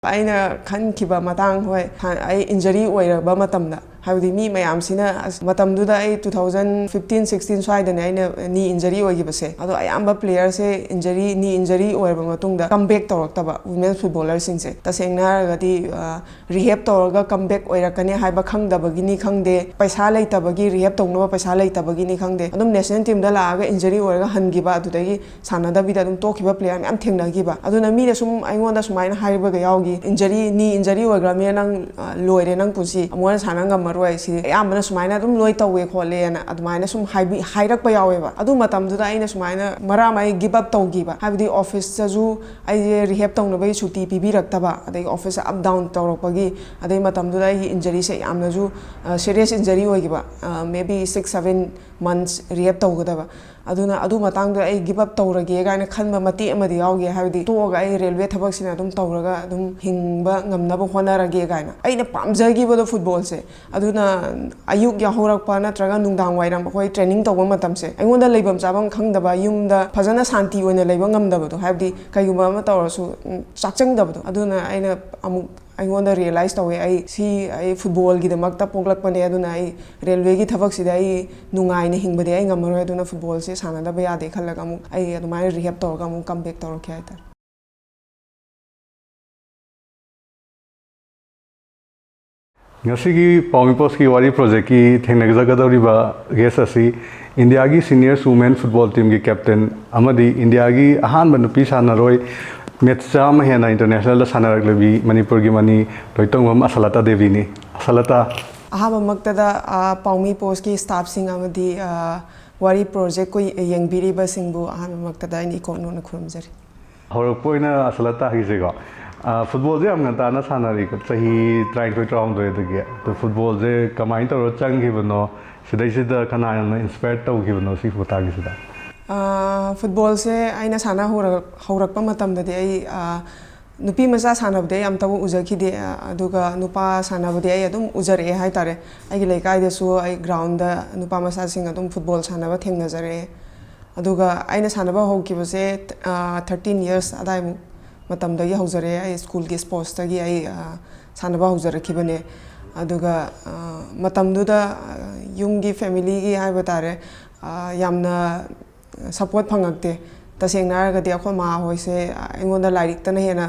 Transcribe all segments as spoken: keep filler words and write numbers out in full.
ꯑꯩꯅ ꯈꯟꯈꯤꯕ ꯃꯇꯥꯡ, ꯍꯣꯏ, ꯑꯩ ꯏꯟꯖꯔꯤ ꯑꯣꯏꯔꯕ ꯃꯇꯝꯗ, ꯍꯥꯏꯕꯗꯤ ꯃꯤ ꯃꯌꯥꯝꯁꯤꯅ, ꯑꯁ, ꯃꯇꯝꯗꯨꯗ ꯑꯩ two thousand fifteen sixteen ꯁ꯭ꯋꯥꯏꯗꯅꯦ ꯑꯩꯅ ꯅꯤ ꯏꯟꯖꯔꯤ ꯑꯣꯏꯈꯤꯕꯁꯦ꯫ ꯑꯗꯣ ꯑꯌꯥꯝꯕ ꯄ꯭ꯂꯦꯌꯔꯁꯦ ꯏꯟꯖꯔꯤ, ꯅꯤ ꯏꯟꯖꯔꯤ ꯑꯣꯏꯔꯕ ꯃꯇꯨꯡꯗ ꯀꯝꯕꯦꯛ ꯇꯧꯔꯛꯇꯕ ꯋꯤꯃꯦꯟ ꯐꯨꯠꯕꯣꯂꯔꯁꯤꯡꯁꯦ꯫ ꯇꯁꯦꯡꯅ ꯍꯥꯏꯔꯒꯗꯤ, ꯑ, ꯔꯤꯍꯦꯞ ꯇꯧꯔꯒ ꯀꯝꯕꯦꯛ ꯑꯣꯏꯔꯛꯀꯅꯤ ꯍꯥꯏꯕ ꯈꯪꯗꯕꯒꯤꯅꯤ ꯈꯪꯗꯦ, ꯄꯩꯁꯥ ꯂꯩꯇꯕꯒꯤ, ꯔꯤꯍꯦꯞ ꯇꯧꯅꯕ ꯄꯩꯁꯥ ꯂꯩꯇꯕꯒꯤꯅꯤ ꯈꯪꯗꯦ, ꯑꯗꯨꯝ ꯅꯦꯁꯅꯦꯜ ꯇꯤꯝꯗ ꯂꯥꯛꯑꯒ ꯏꯟꯖꯔꯤ ꯑꯣꯏꯔꯒ ꯍꯟꯈꯤꯕ, ꯑꯗꯨꯗꯒꯤ ꯁꯥꯟꯅꯗꯕꯤꯗ ꯑꯗꯨꯝ ꯇꯣꯛꯈꯤꯕ ꯄ꯭ꯂꯦꯌꯔ ꯃꯌꯥꯝ ꯊꯦꯡꯅꯈꯤꯕ꯫ ꯑꯗꯨꯅ ꯃꯤꯅ ꯁꯨꯝ ꯑꯩꯉꯣꯟꯗ ꯁꯨꯃꯥꯏꯅ ꯍꯥꯏꯕꯒ ꯌꯥꯎꯈꯤ, "ꯏꯟꯖꯔꯤ, ꯅꯤ ꯏꯟꯖꯔꯤ ꯑꯣꯏꯈ꯭ꯔꯕꯅꯤꯅ ꯅꯪ, ꯑ, ꯂꯣꯏꯔꯦ, ꯅꯪ ꯄꯨꯟꯁꯤ ꯑꯃꯨꯛ ꯍꯟꯅ ꯁꯥꯟꯅ ꯉꯝꯃꯔꯣꯏ, ꯁꯤ ꯑꯌꯥꯝꯕꯅ ꯁꯨꯃꯥꯏꯅ ꯑꯗꯨꯝ ꯂꯣꯏ ꯇꯧꯋꯦ ꯈꯣꯠꯂꯦꯅ" ꯑꯗꯨꯃꯥꯏꯅ ꯁꯨꯝ ꯍꯥꯏꯕꯤ-, ꯍꯥꯏꯔꯛꯄ ꯌꯥꯎꯋꯦꯕ꯫ ꯑꯗꯨ ꯃꯇꯝꯗꯨꯗ ꯑꯩꯅ ꯁꯨꯃꯥꯏꯅ ꯃꯔꯥ ꯑꯃ ꯑꯩ ꯒꯤꯞ ꯑꯞ ꯇꯧꯈꯤꯕ, ꯍꯥꯏꯕꯗꯤ ꯑꯣꯐꯤꯁꯇꯁꯨ ꯑꯩꯁꯦ ꯔꯤꯍꯦꯞ ꯇꯧꯅꯕꯒꯤ ꯁꯨꯇꯤ ꯄꯤꯕꯤꯔꯛꯇꯕ, ꯑꯗꯒꯤ ꯑꯣꯐꯤꯁ ꯑꯞ ꯗꯥꯎꯟ ꯇꯧꯔꯛꯄꯒꯤ, ꯑꯗꯩ ꯃꯇꯝꯗꯨꯗ ꯑꯩꯒꯤ ꯏꯟꯖꯔꯤꯁꯦ ꯌꯥꯝꯅꯁꯨ, ꯑ, ꯁꯤꯔꯤꯌꯁ ꯏꯟꯖꯔꯤ ꯑꯣꯏꯈꯤꯕ, ꯃꯦ ꯕꯤ ꯁꯤꯛꯁ ꯁꯚꯦꯟ ꯃꯟꯊꯁ ꯔꯤꯍꯦꯞ ꯇꯧꯒꯗꯕ꯫ ꯑꯗꯨꯅ ꯑꯗꯨ ꯃꯇꯥꯡꯗ ꯑꯩ ꯒꯤꯞ ꯑꯞ ꯇꯧꯔꯒꯦ ꯀꯥꯏꯅ ꯈꯟꯕ ꯃꯇꯦꯛ ꯑꯃꯗꯤ ꯌꯥꯎꯈꯤ, ꯍꯥꯏꯕꯗꯤ ꯇꯣꯛꯑꯒ ꯑꯩ ꯔꯦꯜꯋꯦ ꯊꯕꯛꯁꯤꯅ ꯑꯗꯨꯝ ꯇꯧꯔꯒ ꯑꯗꯨꯝ ꯍꯤꯡꯕ ꯉꯝꯅꯕ ꯍꯣꯠꯅꯔꯒꯦ ꯀꯥꯏꯅ꯫ ꯑꯩꯅ ꯄꯥꯝꯖꯈꯤꯕꯗꯣ ꯐꯨꯠꯕꯣꯜꯁꯦ꯫ ꯑꯗꯨꯅ ꯑꯌꯨꯛ ꯌꯥꯍꯧꯔꯛꯄ ꯅꯠꯇ꯭ꯔꯒ ꯅꯨꯡꯗꯥꯡ ꯋꯥꯏꯔꯝ ꯑꯩꯈꯣꯏ ꯇ꯭ꯔꯦꯅꯤꯡ ꯇꯧꯕ ꯃꯇꯝꯁꯦ, ꯑꯩꯉꯣꯟꯗ ꯂꯩꯐꯝ ꯆꯥꯐꯝ ꯈꯪꯗꯕ, ꯌꯨꯝꯗ ꯐꯖꯅ ꯁꯥꯟꯇꯤ ꯑꯣꯏꯅ ꯂꯩꯕ ꯉꯝꯗꯕꯗꯣ, ꯍꯥꯏꯕꯗꯤ ꯀꯩꯒꯨꯝꯕ ꯑꯃ ꯇꯧꯔꯁꯨ, ꯎꯝ, ꯆꯥꯛꯆꯪꯗꯕꯗꯣ꯫ ꯑꯗꯨꯅ ꯑꯩꯅ ꯑꯃꯨꯛ ꯑꯩꯉꯣꯟꯗ ꯔꯤꯌꯦꯂꯥꯏꯁ ꯇꯧꯋꯦ, ꯑꯩ ꯁꯤ, ꯑꯩ ꯐꯨꯠꯕꯣꯜꯒꯤꯗꯃꯛꯇ ꯄꯣꯛꯂꯛꯄꯅꯦ, ꯑꯗꯨꯅ ꯑꯩ ꯔꯦꯜꯋꯦꯒꯤ ꯊꯕꯛꯁꯤꯗ ꯑꯩ ꯅꯨꯡꯉꯥꯏꯅ ꯍꯤꯡꯕꯗꯤ ꯑꯩ ꯉꯝꯃꯔꯣꯏ, ꯑꯗꯨꯅ ꯐꯨꯠꯕꯣꯜꯁꯦ ꯁꯥꯟꯅꯗꯕ ꯌꯥꯗꯦ ꯈꯜꯂꯒ ꯑꯃꯨꯛ ꯑꯩ ꯑꯗꯨꯃꯥꯏꯅ ꯔꯤꯍꯦꯞ ꯇꯧꯔꯒ ꯑꯃꯨꯛ ꯀꯝꯕꯦꯛ ꯇꯧꯔꯛꯈꯤ ꯍꯥꯏꯇꯥꯔꯦ꯫ ꯉꯁꯤꯒꯤ ꯄꯥꯎꯃꯤ ꯄꯣꯁꯀꯤ ꯋꯥꯔꯤ ꯄ꯭ꯔꯣꯖꯦꯛꯀꯤ ꯊꯦꯡꯅꯖꯒꯗꯧꯔꯤꯕ ꯒꯦꯁ ꯑꯁꯤ ꯏꯟꯗꯤꯌꯥꯒꯤ ꯁꯤꯅꯤꯌꯔꯁ ꯋꯨꯃꯦꯟ ꯐꯨꯠꯕꯣꯜ ꯇꯤꯝꯒꯤ ꯀꯦꯞꯇꯦꯟ ꯑꯃꯗꯤ ꯏꯟꯗꯤꯌꯥꯒꯤ ꯑꯍꯥꯟꯕ ꯅꯨꯄꯤ ꯁꯥꯟꯅꯔꯣꯏ, ꯃꯦꯠꯆ ꯆꯥꯝꯃ ꯍꯦꯟꯅ ꯏꯟꯇꯔꯅꯦꯁꯅꯦꯜꯗ ꯁꯥꯟꯅꯔꯛꯂꯕꯤ ꯃꯅꯤꯄꯨꯔꯒꯤ ꯃꯅꯤ ꯂꯣꯏꯇꯣꯡꯕꯝ ꯑꯁꯂꯇꯥ ꯗꯦꯕꯤꯅꯤ꯫ ꯑꯁꯂꯇꯥ꯫ ꯑꯍꯥꯟꯕꯃꯛꯇꯗ, ꯑ, ꯄꯥꯎꯃꯤ ꯄꯣꯁꯀꯤ ꯁ꯭ꯇꯥꯐꯁꯤꯡ ꯑꯃꯗꯤ, ꯑ, ꯋꯥꯔꯤ ꯄ꯭ꯔꯣꯖꯦꯛꯄꯨ ꯌꯦꯡꯕꯤꯔꯤꯕꯁꯤꯡꯕꯨ ꯑꯍꯥꯟꯕꯃꯛꯇꯗ ꯑꯩꯅ ꯏꯀꯣꯛ ꯅꯣꯟꯅ ꯈꯨꯔꯨꯝꯖꯔꯤ꯫ ꯍꯧꯔꯛꯄ ꯑꯣꯏꯅ ꯑꯁꯂꯇꯥꯒꯤꯁꯦꯀꯣ, ꯑ, ꯐꯨꯠꯕꯣꯜꯁꯦ ꯌꯥꯝ ꯉꯟꯇꯥꯅ ꯁꯥꯟꯅꯔꯤꯀꯣ, ꯆꯍꯤ ꯇꯔꯥꯅꯤꯊꯣꯏ, ꯇꯔꯥꯍꯨꯝꯗꯣꯏꯗꯒꯤ꯫ ꯑꯗꯣ ꯐꯨꯠꯕꯣꯜꯁꯦ ꯀꯃꯥꯏꯅ ꯇꯧꯔ ꯆꯪꯈꯤꯕꯅꯣ, ꯁꯤꯗꯩꯁꯤꯗ ꯀꯅꯥꯅ ꯏꯟꯁꯄꯥꯌꯔ ꯇꯧꯈꯤꯕꯅꯣ ꯁꯤ ꯃꯇꯥꯡꯒꯤꯁꯤꯗ? ꯑ, ꯐꯨꯠꯕꯣꯜꯁꯦ ꯑꯩꯅ ꯁꯥꯟꯅ ꯍꯧꯔꯛ-, ꯍꯧꯔꯛꯄ ꯃꯇꯝꯗꯗꯤ ꯑꯩ, ꯑ, ꯅꯨꯄꯤ ꯃꯆꯥ ꯁꯥꯟꯅꯕꯗꯤ ꯑꯩ ꯑꯝꯇꯕꯨ ꯎꯖꯈꯤꯗꯦ, ꯑ, ꯑꯗꯨꯒ ꯅꯨꯄꯥ ꯁꯥꯟꯅꯕꯗꯤ ꯑꯩ ꯑꯗꯨꯝ ꯎꯖꯔꯛꯑꯦ ꯍꯥꯏꯇꯥꯔꯦ꯫ ꯑꯩꯒꯤ ꯂꯩꯀꯥꯏꯗꯁꯨ ꯑꯩ ꯒ꯭ꯔꯥꯎꯟꯗ ꯅꯨꯄꯥ ꯃꯆꯥꯁꯤꯡ ꯑꯗꯨꯝ ꯐꯨꯠꯕꯣꯜ ꯁꯥꯟꯅꯕ ꯊꯦꯡꯅꯖꯔꯛꯑꯦ꯫ ꯑꯗꯨꯒ ꯑꯩꯅ ꯁꯥꯟꯅꯕ ꯍꯧꯈꯤꯕꯁꯦ, ꯑ, thirteen years ꯑꯗꯥꯏꯃꯨꯛ ꯃꯇꯝꯗꯒꯤ ꯍꯧꯖꯔꯛꯑꯦ꯫ ꯑꯩ ꯁ꯭ꯀꯨꯜꯒꯤ ꯁ꯭ꯄꯣꯔꯠꯁꯇꯒꯤ ꯑꯩ ꯁꯥꯟꯅꯕ ꯍꯧꯖꯔꯛꯈꯤꯕꯅꯦ꯫ ꯑꯗꯨꯒ ꯃꯇꯝꯗꯨꯗ ꯌꯨꯝꯒꯤ, ꯐꯦꯃꯤꯂꯤꯒꯤ ꯍꯥꯏꯕ ꯇꯥꯔꯦ, ꯌꯥꯝꯅ ꯁꯄꯣꯔꯠ ꯐꯪꯉꯛꯇꯦ꯫ ꯇꯁꯦꯡꯅ ꯍꯥꯏꯔꯒꯗꯤ ꯑꯩꯈꯣꯏ ꯃꯥ ꯍꯣꯏꯁꯦ ꯑꯩꯉꯣꯟꯗ ꯂꯥꯏꯔꯤꯛꯇꯅ ꯍꯦꯟꯅ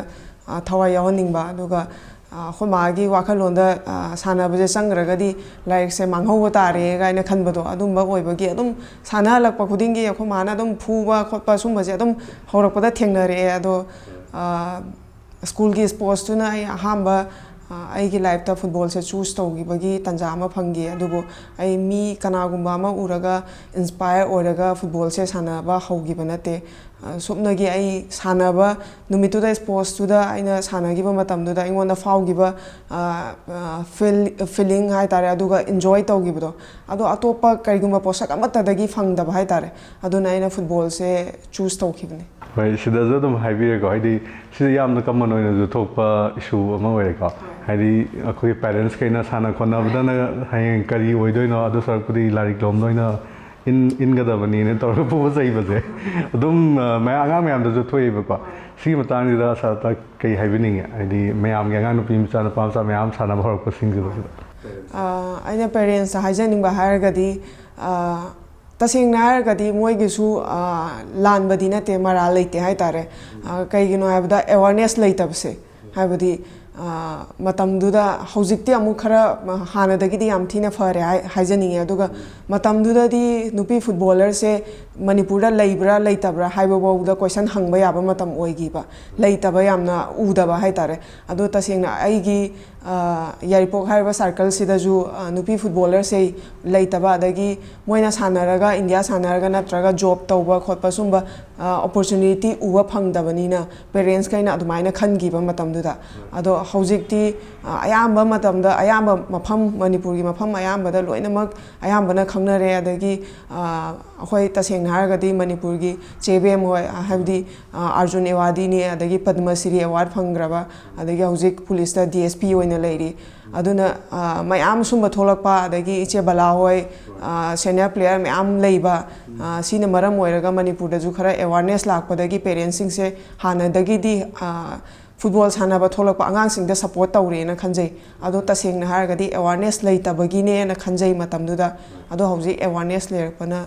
ꯊꯋꯥꯏ ꯌꯥꯎꯍꯟꯅꯤꯡꯕ, ꯑꯗꯨꯒ ꯑꯩꯈꯣꯏ ꯃꯥꯒꯤ ꯋꯥꯈꯜꯂꯣꯟꯗ ꯁꯥꯟꯅꯕꯁꯦ ꯆꯪꯈ꯭ꯔꯒꯗꯤ ꯂꯥꯏꯔꯤꯛꯁꯦ ꯃꯥꯡꯍꯧꯕ ꯇꯥꯔꯦ ꯀꯥꯏꯅ ꯈꯟꯕꯗꯣ, ꯑꯗꯨꯝꯕ ꯑꯣꯏꯕꯒꯤ ꯑꯗꯨꯝ ꯁꯥꯟꯅꯍꯜꯂꯛꯄ ꯈꯨꯗꯤꯡꯒꯤ ꯑꯩꯈꯣꯏ ꯃꯥꯅ ꯑꯗꯨꯝ ꯐꯨꯕ ꯈꯣꯠꯄ ꯁꯨꯝꯕꯁꯦ ꯑꯗꯨꯝ ꯍꯧꯔꯛꯄꯗ ꯊꯦꯡꯅꯔꯛꯑꯦ꯫ ꯑꯗꯣ ꯁ꯭ꯀꯨꯜꯒꯤ ꯁ꯭ꯄꯣꯔꯠꯁꯇꯨꯅ ꯑꯩ ꯑꯍꯥꯟꯕ ꯑꯩꯒꯤ ꯂꯥꯏꯐꯇ ꯐꯨꯠꯕꯣꯜꯁꯦ ꯆꯨꯁ ꯇꯧꯈꯤꯕꯒꯤ ꯇꯥꯟꯖꯥ ꯑꯃ ꯐꯪꯈꯤ꯫ ꯑꯗꯨꯕꯨ ꯑꯩ ꯃꯤ ꯀꯅꯥꯒꯨꯝꯕ ꯑꯃ ꯎꯔꯒ ꯏꯟꯁꯄꯥꯌꯔ ꯑꯣꯏꯔꯒ ꯐꯨꯠꯕꯣꯜꯁꯦ ꯁꯥꯟꯅꯕ ꯍꯧꯈꯤꯕ ꯅꯠꯇꯦ꯫ ꯁꯨꯞꯅꯒꯤ ꯑꯩ ꯁꯥꯟꯅꯕ ꯅꯨꯃꯤꯠꯇꯨꯗ, ꯁ꯭ꯄꯣꯔꯠꯁꯇꯨꯗ ꯑꯩꯅ ꯁꯥꯟꯅꯈꯤꯕ ꯃꯇꯝꯗꯨꯗ ꯑꯩꯉꯣꯟꯗ ꯐꯥꯎꯈꯤꯕ ꯐꯤꯜ ꯐꯤꯂꯤꯡ ꯍꯥꯏ ꯇꯥꯔꯦ, ꯑꯗꯨꯒ ꯏꯟꯖꯣꯏ ꯇꯧꯈꯤꯕꯗꯣ, ꯑꯗꯣ ꯑꯇꯣꯞꯄ ꯀꯔꯤꯒꯨꯝꯕ ꯄꯣꯠꯁꯛ ꯑꯃꯠꯇꯗꯒꯤ ꯐꯪꯗꯕ ꯍꯥꯏ ꯇꯥꯔꯦ꯫ ꯑꯗꯨꯅ ꯑꯩꯅ ꯐꯨꯠꯕꯣꯜꯁꯦ ꯆꯨꯁ ꯇꯧꯈꯤꯕꯅꯦ꯫ ꯍꯣꯏ, ꯁꯤꯗꯁꯨ ꯑꯗꯨꯝ ꯍꯥꯏꯕꯤꯔꯦꯀꯣ, ꯍꯥꯏꯗꯤ ꯁꯤꯗ ꯌꯥꯝꯅ ꯀꯃꯟ ꯑꯣꯏꯅꯁꯨ ꯊꯣꯛꯄ ꯏꯁꯨ ꯑꯃ ꯑꯣꯏꯔꯦꯀꯣ꯫ ꯍꯥꯏꯗꯤ ꯑꯩꯈꯣꯏꯒꯤ ꯄꯦꯔꯦꯟꯁꯈꯩꯅ ꯁꯥꯟꯅ ꯈꯣꯠꯅꯕꯗꯅ ꯍꯌꯦꯡ ꯀꯔꯤ ꯑꯣꯏꯗꯣꯏꯅꯣ, ꯑꯗꯨ ꯁꯔꯨꯛꯄꯨꯗꯤ ꯂꯥꯏꯔꯤꯛ ꯂꯣꯝꯗ ꯑꯣꯏꯅ ꯏꯟ ꯏꯟꯒꯗꯕꯅꯤꯅ ꯇꯧꯔꯒ ꯄꯨꯕ ꯆꯩꯕꯁꯦ ꯑꯗꯨꯝ ꯃꯌꯥꯝ, ꯑꯉꯥꯡ ꯃꯌꯥꯝꯗꯁꯨ ꯊꯣꯛꯑꯦꯕꯀꯣ꯫ ꯁꯤꯒꯤ ꯃꯇꯥꯡꯁꯤꯗ ꯁꯥꯔꯗ ꯀꯩ ꯍꯥꯏꯕꯤꯅꯤꯡꯉꯤ? ꯍꯥꯏꯗꯤ ꯃꯌꯥꯝꯒꯤ ꯑꯉꯥꯡ ꯅꯨꯄꯤ ꯃꯆꯥ, ꯅꯨꯄꯥ ꯃꯆꯥ ꯃꯌꯥꯝ ꯁꯥꯟꯅꯕ ꯍꯧꯔꯛꯄꯁꯤꯡꯁꯤꯗ ꯁꯤꯗ꯫ ꯑꯩꯅ ꯄꯦꯔꯦꯟꯁꯇ ꯍꯥꯏꯖꯅꯤꯡꯕ ꯍꯥꯏꯔꯒꯗꯤ, ꯇꯁꯦꯡꯅ ꯍꯥꯏꯔꯒꯗꯤ ꯃꯣꯏꯒꯤꯁꯨ ꯂꯥꯟꯕꯗꯤ ꯅꯠꯇꯦ, ꯃꯔꯥꯜ ꯂꯩꯇꯦ ꯍꯥꯏ ꯇꯥꯔꯦ꯫ ꯀꯩꯒꯤꯅꯣ ꯍꯥꯏꯕꯗ, ꯑꯦꯋꯥꯔꯅꯦꯁ ꯂꯩꯇꯕꯁꯦ, ꯍꯥꯏꯕꯗꯤ ꯃꯇꯝꯗꯨꯗ, ꯍꯧꯖꯤꯛꯇꯤ ꯑꯃꯨꯛ ꯈꯔ ꯍꯥꯟꯅꯗꯒꯤꯗꯤ ꯌꯥꯝ ꯊꯤꯅ ꯐꯔꯦ ꯍꯥꯏ-, ꯍꯥꯏꯖꯅꯤꯡꯉꯦ꯫ ꯑꯗꯨꯒ ꯃꯇꯝꯗꯨꯗꯗꯤ ꯅꯨꯄꯤ ꯐꯨꯠꯕꯣꯂꯔꯁꯦ ꯃꯅꯤꯄꯨꯔꯗ ꯂꯩꯕ꯭ꯔꯥ ꯂꯩꯇꯕ꯭ꯔꯥ ꯍꯥꯏꯕꯐꯥꯎꯗ ꯀꯣꯏꯁꯟ ꯍꯪꯕ ꯌꯥꯕ ꯃꯇꯝ ꯑꯣꯏꯈꯤꯕ, ꯂꯩꯇꯕ ꯌꯥꯝꯅ ꯎꯗꯕ ꯍꯥꯏ ꯇꯥꯔꯦ꯫ ꯑꯗꯣ ꯇꯁꯦꯡꯅ ꯑꯩꯒꯤ ꯌꯥꯏꯔꯤꯄꯣꯛ ꯍꯥꯏꯔꯤꯕ ꯁꯥꯔꯀꯜꯁꯤꯗꯁꯨ ꯅꯨꯄꯤ ꯐꯨꯠꯕꯣꯂꯔꯁꯦ ꯂꯩꯇꯕ, ꯑꯗꯒꯤ ꯃꯣꯏꯅ ꯁꯥꯟꯅꯔꯒ, ꯏꯟꯗꯤꯌꯥ ꯁꯥꯟꯅꯔꯒ ꯅꯠꯇ꯭ꯔꯒ ꯖꯣꯕ ꯇꯧꯕ ꯈꯣꯠꯄ ꯁꯨꯝꯕ ꯑꯣꯄꯣꯔꯆꯨꯅꯤꯇꯤ ꯎꯕ ꯐꯪꯗꯕꯅꯤꯅ, ꯄꯦꯔꯦꯟꯁꯈꯩꯅ ꯑꯗꯨꯃꯥꯏꯅ ꯈꯟꯈꯤꯕ ꯃꯇꯝꯗꯨꯗ꯫ ꯑꯗꯣ ꯍꯧꯖꯤꯛꯇꯤ ꯑ, ꯑꯌꯥꯝꯕ ꯃꯇꯝꯗ, ꯑꯌꯥꯝꯕ ꯃꯐꯝ, ꯃꯅꯤꯄꯨꯔꯒꯤ ꯃꯐꯝ ꯑꯌꯥꯝꯕꯗ ꯂꯣꯏꯅꯃꯛ ꯑꯌꯥꯝꯕꯅ ꯈꯪꯅꯔꯦ꯫ ꯑꯗꯒꯤ ꯑ, ꯑꯩꯈꯣꯏ ꯇꯁꯦꯡꯅ ꯍꯥꯏꯔꯒꯗꯤ ꯃꯅꯤꯄꯨꯔꯒꯤ ꯆꯦ ꯕꯦꯝ ꯍꯣꯏ, ꯑ, ꯍꯥꯏꯕꯗꯤ ꯑ, ꯑꯥꯔꯖꯨꯟ ꯑꯦꯋꯥꯔꯗꯤꯅꯤ, ꯑꯗꯒꯤ ꯄꯗꯃ ꯁ꯭ꯔꯤ ꯑꯦꯋꯥꯔꯗ ꯐꯪꯈ꯭ꯔꯕ, ꯑꯗꯒꯤ ꯍꯧꯖꯤꯛ ꯄꯨꯂꯤꯁꯇ ꯗꯤ ꯑꯦꯁ ꯄꯤ ꯑꯣꯏꯅ ꯂꯩꯔꯤ꯫ ꯑꯗꯨꯅ ꯑ, ꯃꯌꯥꯝ ꯁꯨꯝꯕ ꯊꯣꯛꯂꯛꯄ, ꯑꯗꯒꯤ ꯏꯆꯦ ꯕꯂꯥ ꯍꯣꯏ, ꯑ, ꯁꯦꯅꯤꯌꯔ ꯄ꯭ꯂꯦꯌꯔ ꯃꯌꯥꯝ ꯂꯩꯕ, ꯑ, ꯁꯤꯅ ꯃꯔꯝ ꯑꯣꯏꯔꯒ ꯃꯅꯤꯄꯨꯔꯗꯁꯨ ꯈꯔ ꯑꯦꯋꯥꯔꯅꯦꯁ ꯂꯥꯛꯄꯗꯒꯤ ꯄꯦꯔꯦꯟꯁꯁꯤꯡꯁꯦ ꯍꯥꯟꯅꯗꯒꯤꯗꯤ ꯑ, ꯐꯨꯠꯕꯣꯜ ꯁꯥꯟꯅꯕ ꯊꯣꯛꯂꯛꯄ ꯑꯉꯥꯡꯁꯤꯡꯗ ꯁꯞꯄꯣꯔꯠ ꯇꯧꯔꯦꯅ ꯈꯟꯖꯩ꯫ ꯑꯗꯣ ꯇꯁꯦꯡꯅ ꯍꯥꯏꯔꯒꯗꯤ ꯑꯦꯋꯥꯔꯅꯦꯁ ꯂꯩꯇꯕꯒꯤꯅꯦꯅ ꯈꯟꯖꯩ ꯃꯇꯝꯗꯨꯗ꯫ ꯑꯗꯣ ꯍꯧꯖꯤꯛ ꯑꯦꯋꯥꯔꯅꯦꯁ ꯂꯩꯔꯛꯄꯅ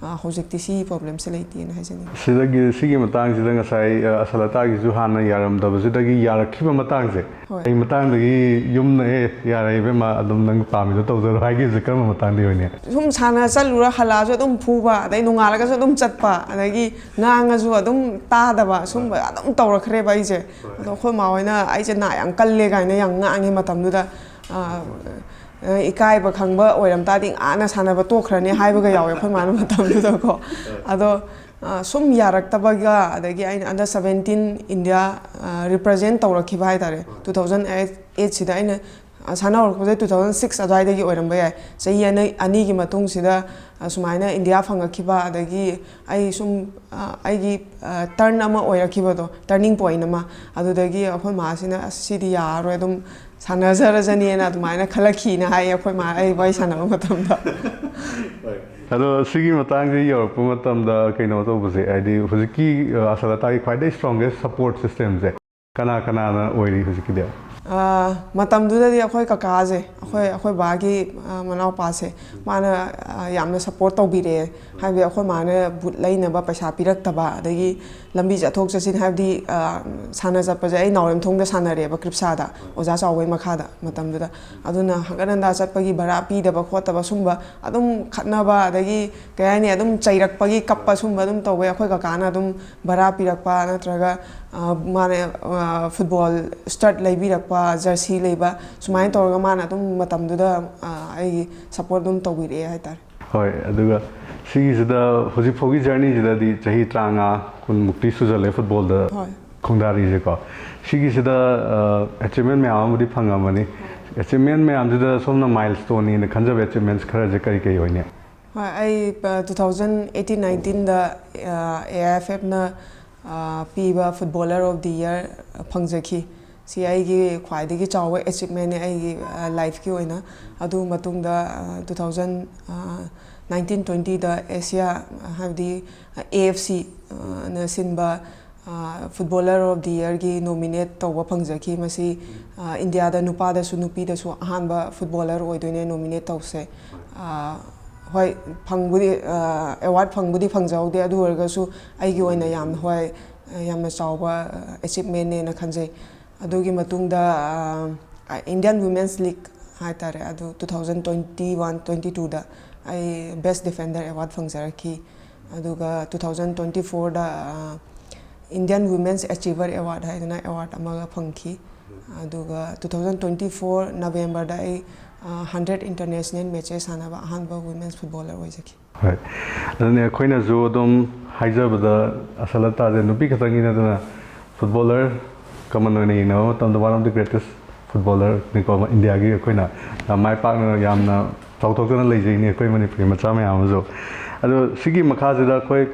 ꯑ, ꯍꯧꯖꯤꯛꯇꯤ ꯁꯤꯒꯤ ꯄ꯭ꯔꯣꯕ꯭ꯂꯦꯝꯁꯦ ꯂꯩꯇꯦꯅ ꯍꯥꯏꯖꯅꯤꯡꯉꯤ꯫ ꯁꯤꯗꯒꯤ, ꯁꯤꯒꯤ ꯃꯇꯥꯡꯁꯤꯗ ꯉꯁꯥꯏ, ꯑ, ꯑꯁꯂꯇꯥꯒꯤꯁꯨ ꯍꯥꯟꯅ ꯌꯥꯔꯝꯗꯕꯁꯤꯗꯒꯤ ꯌꯥꯔꯛꯈꯤꯕ ꯃꯇꯥꯡꯁꯦ, ꯍꯣꯏ꯫ ꯑꯩ ꯃꯇꯥꯡꯗꯒꯤ ꯌꯨꯝꯅ, "ꯑꯦ, ꯌꯥꯔꯦ ꯏꯕꯦꯝꯃ, ꯑꯗꯨꯝ ꯅꯪ ꯄꯥꯝꯃꯤꯗꯣ ꯇꯧꯖꯔꯣ" ꯍꯥꯏꯈꯤꯕꯁꯦ ꯀꯔꯝꯕ ꯃꯇꯥꯡꯗꯒꯤ ꯑꯣꯏꯅꯤ? ꯁꯨꯝ ꯁꯥꯟꯅ ꯆꯠꯂꯨꯔ ꯍꯜꯂꯛꯑꯁꯨ ꯑꯗꯨꯝ ꯐꯨꯕ, ꯑꯗꯩ ꯅꯣꯡꯉꯥꯜꯂꯒꯁꯨ ꯑꯗꯨꯝ ꯆꯠꯄ, ꯑꯗꯒꯤ ꯉꯥꯡꯉꯁꯨ ꯑꯗꯨꯝ ꯇꯥꯗꯕ, ꯁꯨꯝꯕ ꯑꯗꯨꯝ ꯇꯧꯔꯛꯈ꯭ꯔꯦꯕ ꯑꯩꯁꯦ꯫ ꯑꯗꯣ ꯑꯩꯈꯣꯏ ꯃꯥ ꯍꯣꯏꯅ ꯑꯩꯁꯦ ꯅꯥ ꯌꯥꯝ ꯀꯜꯂꯦ ꯀꯥꯏꯅ ꯌꯥꯝ ꯉꯥꯡꯉꯦ ꯃꯇꯝꯗꯨꯗ꯫ ꯑ, ꯏꯀꯥꯏꯕ ꯈꯪꯕ ꯑꯣꯏꯔꯝ ꯇꯥꯔꯗꯤ ꯉꯥꯅ ꯁꯥꯟꯅꯕ ꯇꯣꯛꯈ꯭ꯔꯅꯤ ꯍꯥꯏꯕꯒ ꯌꯥꯎꯋꯦ ꯑꯩꯈꯣꯏ ꯃꯥꯅ ꯃꯇꯝꯗꯨꯗꯀꯣ꯫ ꯑꯗꯣ ꯑ, ꯁꯨꯝ ꯌꯥꯔꯛꯇꯕꯒ, ꯑꯗꯒꯤ ꯑꯩꯅ under seventeen India, ꯑ, represent ꯇꯧꯔꯛꯈꯤꯕ ꯍꯥꯏꯇꯥꯔꯦ꯫ Two thousand eight, eight ꯁꯤꯗ ꯑꯩꯅ, ꯑ, ꯁꯥꯟꯅ ꯍꯧꯔꯛꯄꯁꯦ two thousand six ꯑꯗꯨꯋꯥꯏꯗꯒꯤ ꯑꯣꯏꯔꯝꯕ ꯌꯥꯏ꯫ ꯆꯍꯤ ꯑꯅꯤ, ꯑꯅꯤꯒꯤ ꯃꯇꯨꯡꯁꯤꯗ, ꯑ, ꯁꯨꯃꯥꯏꯅ ꯏꯟꯗꯤꯌꯥ ꯐꯪꯉꯛꯈꯤꯕ, ꯑꯗꯒꯤ ꯑꯩ ꯁꯨꯝ, ꯑ, ꯑꯩꯒꯤ, ꯑ, turn ꯑꯃ ꯑꯣꯏꯔꯛꯈꯤꯕꯗꯣ, turning point ꯑꯃ, ꯑꯗꯨꯗꯒꯤ ꯑꯩꯈꯣꯏ ꯃꯥꯁꯤꯅ, "ꯑꯁ, ꯁꯤꯗꯤ ꯌꯥꯔꯔꯣꯏ, ꯑꯗꯨꯝ ꯁꯥꯟꯅꯖꯔꯖꯅꯤꯅ" ꯑꯗꯨꯃꯥꯏꯅ ꯈꯜꯂꯛꯈꯤꯅ ꯍꯥꯏꯌꯦ ꯑꯩꯈꯣꯏ ꯃꯥ ꯑꯩ ꯋꯥꯔꯤ ꯁꯥꯟꯅꯕ ꯃꯇꯝꯗ꯫ ꯑꯗꯣ ꯁꯤꯒꯤ ꯃꯇꯥꯡꯁꯦ ꯌꯧꯔꯛꯄ ꯃꯇꯝꯗ ꯀꯩꯅꯣ ꯇꯧꯕꯁꯦ, ꯍꯥꯏꯗꯤ ꯍꯧꯖꯤꯛꯀꯤ, ꯑ, ꯑꯁꯂꯇꯥꯒꯤ ꯈ꯭ꯋꯥꯏꯗꯒꯤ strongest support systemꯁꯦ ꯀꯅꯥ ꯀꯅꯥꯅ ꯑꯣꯏꯔꯤ ꯍꯧꯖꯤꯛꯀꯤꯗꯤ? ꯑ, ꯃꯇꯝꯗꯨꯗꯗꯤ ꯑꯩꯈꯣꯏ ꯀꯀꯥꯁꯦ, ꯑꯩꯈꯣꯏ, ꯑꯩꯈꯣꯏ ꯕꯥꯒꯤ, ꯑ, ꯃꯅꯥꯎꯄꯥꯁꯦ, ꯃꯥꯅ, ꯑ, ꯌꯥꯝꯅ support ꯇꯧꯕꯤꯔꯛꯑꯦ꯫ ꯍꯥꯏꯕꯗꯤ ꯑꯩꯈꯣꯏ ꯃꯥꯅ ꯕꯨꯠ ꯂꯩꯅꯕ ꯄꯩꯁꯥ ꯄꯤꯔꯛꯇꯕ, ꯑꯗꯒꯤ ꯂꯝꯕꯤ ꯆꯠꯊꯣꯛ ꯆꯠꯁꯤꯟ, ꯍꯥꯏꯕꯗꯤ, ꯑ, ꯁꯥꯟꯅ ꯆꯠꯄꯁꯦ ꯑꯩ ꯅꯥꯎꯔꯦꯝꯊꯣꯡꯗ ꯁꯥꯟꯅꯔꯦꯕ, ꯀ꯭ꯔꯤꯞꯁꯥꯗ, ꯑꯣꯖꯥ ꯆꯥꯎꯕꯒꯤ ꯃꯈꯥꯗ ꯃꯇꯝꯗꯨꯗ꯫ ꯑꯗꯨꯅ ꯍꯪꯒꯠ ꯍꯟꯗꯥ ꯆꯠꯄꯒꯤ ꯚꯔꯥ ꯄꯤꯗꯕ ꯈꯣꯠꯇꯕ ꯁꯨꯝꯕ ꯑꯗꯨꯝ ꯈꯠꯅꯕ, ꯑꯗꯒꯤ ꯀꯩ ꯍꯥꯏꯅꯤ, ꯑꯗꯨꯝ ꯆꯩꯔꯛꯄꯒꯤ ꯀꯞꯄ ꯁꯨꯝꯕ ꯑꯗꯨꯝ ꯇꯧꯕ꯫ ꯑꯩꯈꯣꯏ ꯀꯀꯥꯅ ꯑꯗꯨꯝ ꯚꯔꯥ ꯄꯤꯔꯛꯄ ꯅꯠꯇ꯭ꯔꯒ, ꯑ, ꯃꯥꯅ, ꯑ, ꯐꯨꯠꯕꯣꯜ ꯁ꯭ꯇꯠ ꯂꯩꯕꯤꯔꯛꯄ, ꯖꯔꯁꯤ ꯂꯩꯕ, ꯁꯨꯃꯥꯏꯅ ꯇꯧꯔꯒ ꯃꯥꯅ ꯑꯗꯨꯝ ꯃꯇꯝꯗꯨꯗ, ꯑ, ꯑꯩꯒꯤ support ꯑꯗꯨꯝ ꯇꯧꯕꯤꯔꯛꯑꯦ ꯍꯥꯏꯇꯥꯔꯦ꯫ ꯍꯣꯏ, ꯑꯗꯨꯒ ꯁꯤꯒꯤꯁꯤꯗ ꯍꯧꯖꯤꯛ ꯐꯥꯎꯒꯤ journeyꯁꯤꯗꯗꯤ ꯆꯍꯤ ꯇꯔꯥꯃꯉꯥ, ꯀꯨꯟꯃꯨꯛꯇꯤ ꯁꯨꯖꯜꯂꯦ ꯐꯨꯠꯕꯣꯜꯗ ꯍꯣꯏ꯫ ꯈꯣꯡꯗꯥꯔꯤꯁꯦꯀꯣ꯫ ꯁꯤꯒꯤꯁꯤꯗ ꯑꯦꯆꯤꯞꯃꯦꯟ ꯃꯌꯥꯝ ꯑꯃꯕꯨꯗꯤ ꯐꯪꯉꯝꯃꯅꯤ꯫ ꯑꯦꯆꯤꯞꯃꯦꯟ ꯃꯌꯥꯝꯁꯤꯗ ꯁꯣꯝꯅ ꯃꯥꯏꯜ ꯁ꯭ꯇꯣꯟꯅꯤꯅ ꯈꯟꯖꯕ ꯑꯦꯆꯤꯞꯃꯦꯟꯁ ꯈꯔꯁꯦ ꯀꯔꯤ ꯀꯔꯤ ꯑꯣꯏꯅꯤ? ꯍꯣꯏ, ꯑꯩ ꯇꯨ ꯊꯥꯎꯖꯟ ꯑꯩꯠꯇꯤꯟ ꯅꯥꯏꯟꯇꯤꯟꯗ ꯑꯦ ꯑꯥꯏ ꯑꯦꯐ ꯑꯦꯐꯅ ꯄꯤꯕ ꯐꯨꯠꯕꯣꯂꯔ ꯑꯣꯐ ꯗꯤ ꯏꯌꯔ ꯐꯪꯖꯈꯤ꯫ ꯁꯤ ꯑꯩꯒꯤ ꯈ꯭ꯋꯥꯏꯗꯒꯤ ꯆꯥꯎꯕ ꯑꯦꯆꯤꯞꯃꯦꯟꯅꯦ ꯑꯩꯒꯤ ꯂꯥꯏꯐꯀꯤ ꯑꯣꯏꯅ꯫ ꯑꯗꯨ ꯃꯇꯨꯡꯗ ꯇꯨ ꯊꯥꯎꯖꯟ ꯅꯥꯏꯟꯇꯤꯟ ꯇ꯭ꯋꯦꯟꯇꯤꯗ ꯑꯦꯁꯤꯌꯥ, ꯍꯥꯏꯕꯗꯤ ꯑꯦ ꯑꯦꯐ ꯁꯤ ꯅ ꯁꯤꯟꯕ ꯐꯨꯠꯕꯣꯂꯔ ꯑꯣꯐ ꯗꯤ ꯏꯌꯔꯒꯤ ꯅꯣꯃꯤꯅꯦꯠ ꯇꯧꯕ ꯐꯪꯖꯈꯤ꯫ ꯃꯁꯤ ꯏꯟꯗꯤꯌꯥꯗ ꯅꯨꯄꯥꯗꯁꯨ ꯅꯨꯄꯤꯗꯁꯨ ꯑꯍꯥꯟꯕ ꯐꯨꯠꯕꯣꯂꯔ ꯑꯣꯏꯗꯣꯏꯅꯦ ꯅꯣꯃꯤꯅꯦꯠ ꯇꯧꯁꯦ꯫ ꯍꯣꯏ, ꯐꯪꯕꯨꯗꯤ, ꯑꯦꯋꯥꯔꯗ ꯐꯪꯕꯨꯗꯤ ꯐꯪꯖꯍꯧꯗꯦ, ꯑꯗꯨ ꯑꯣꯏꯔꯒꯁꯨ ꯑꯩꯒꯤ ꯑꯣꯏꯅ ꯌꯥꯝꯅ, ꯍꯣꯏ, ꯌꯥꯝꯅ ꯆꯥꯎꯕ ꯑꯦꯆꯤꯞꯃꯦꯟꯅꯦꯅ ꯈꯟꯖꯩ꯫ ꯑꯗꯨꯒꯤ ꯃꯇꯨꯡꯗ ꯏꯟꯗꯤꯌꯟ ꯋꯤꯃꯦꯟꯁ ꯂꯤꯒ ꯍꯥꯏꯇꯥꯔꯦ, ꯑꯗꯨ two thousand twenty one twenty ꯇꯨꯗ ꯑꯩ ꯕꯦꯁ ꯗꯤꯐꯦꯟꯗꯔ ꯑꯦꯋꯥꯔꯗ ꯐꯪꯖꯔꯛꯈꯤ꯫ ꯑꯗꯨꯒ ꯇꯨ ꯊꯥꯎꯖꯟ ꯇ꯭ꯋꯦꯟꯇꯤ ꯐꯣꯔꯗ ꯏꯟꯗꯤꯌꯟ ꯋꯤꯃꯦꯟꯁ ꯑꯦꯆꯤꯚꯔ ꯑꯦꯋꯥꯔꯗ ꯍꯥꯏꯗꯅ ꯑꯦꯋꯥꯔꯗ ꯑꯃꯒ ꯐꯪꯈꯤ꯫ ꯑꯗꯨꯒ ꯇꯨ ꯊꯥꯎꯖꯟ ꯇ꯭ꯋꯦꯟꯇꯤ ꯐꯣꯔ ꯅꯕꯦꯝꯕꯔꯗ ꯑꯩ ꯍꯟꯗ꯭ꯔꯦꯠ ꯏꯟꯇꯔꯅꯦꯁꯅꯦꯜ ꯃꯦꯠꯆꯦꯁ ꯁꯥꯟꯅꯕ ꯑꯍꯥꯟꯕ ꯋꯤꯃꯦꯟꯁ ꯐꯨꯠꯕꯣꯂꯔ ꯑꯣꯏꯖꯈꯤ꯫ ꯍꯣꯏ, ꯑꯗꯨꯅꯦ, ꯑꯩꯈꯣꯏꯅꯁꯨ ꯑꯗꯨꯝ ꯍꯥꯏꯖꯕꯗ, ꯑꯁꯂꯇꯥꯁꯦ ꯅꯨꯄꯤ ꯈꯛꯇꯪꯒꯤ ꯅꯠꯇꯅ ꯐꯨꯠꯕꯣꯂꯔ, ꯀꯃꯟ ꯑꯣꯏꯅ ꯌꯦꯡꯅꯕ ꯃꯇꯝꯗ one of the greatest ꯐꯨꯠꯕꯣꯂꯔꯅꯤꯀꯣ, ꯏꯟꯗꯤꯌꯥꯒꯤ ꯑꯩꯈꯣꯏꯅ ꯌꯥꯝ ꯃꯥꯏ ꯄꯥꯛꯅ, ꯌꯥꯝꯅ ꯆꯥꯎꯊꯣꯛꯆꯅ ꯂꯩꯖꯩꯅꯦ ꯑꯩꯈꯣꯏ ꯃꯅꯤꯄꯨꯔꯤ ꯃꯆꯥ ꯃꯌꯥꯝ ꯑꯃꯁꯨ꯫ ꯑꯗꯣ ꯁꯤꯒꯤ ꯃꯈꯥꯁꯤꯗ ꯑꯩꯈꯣꯏ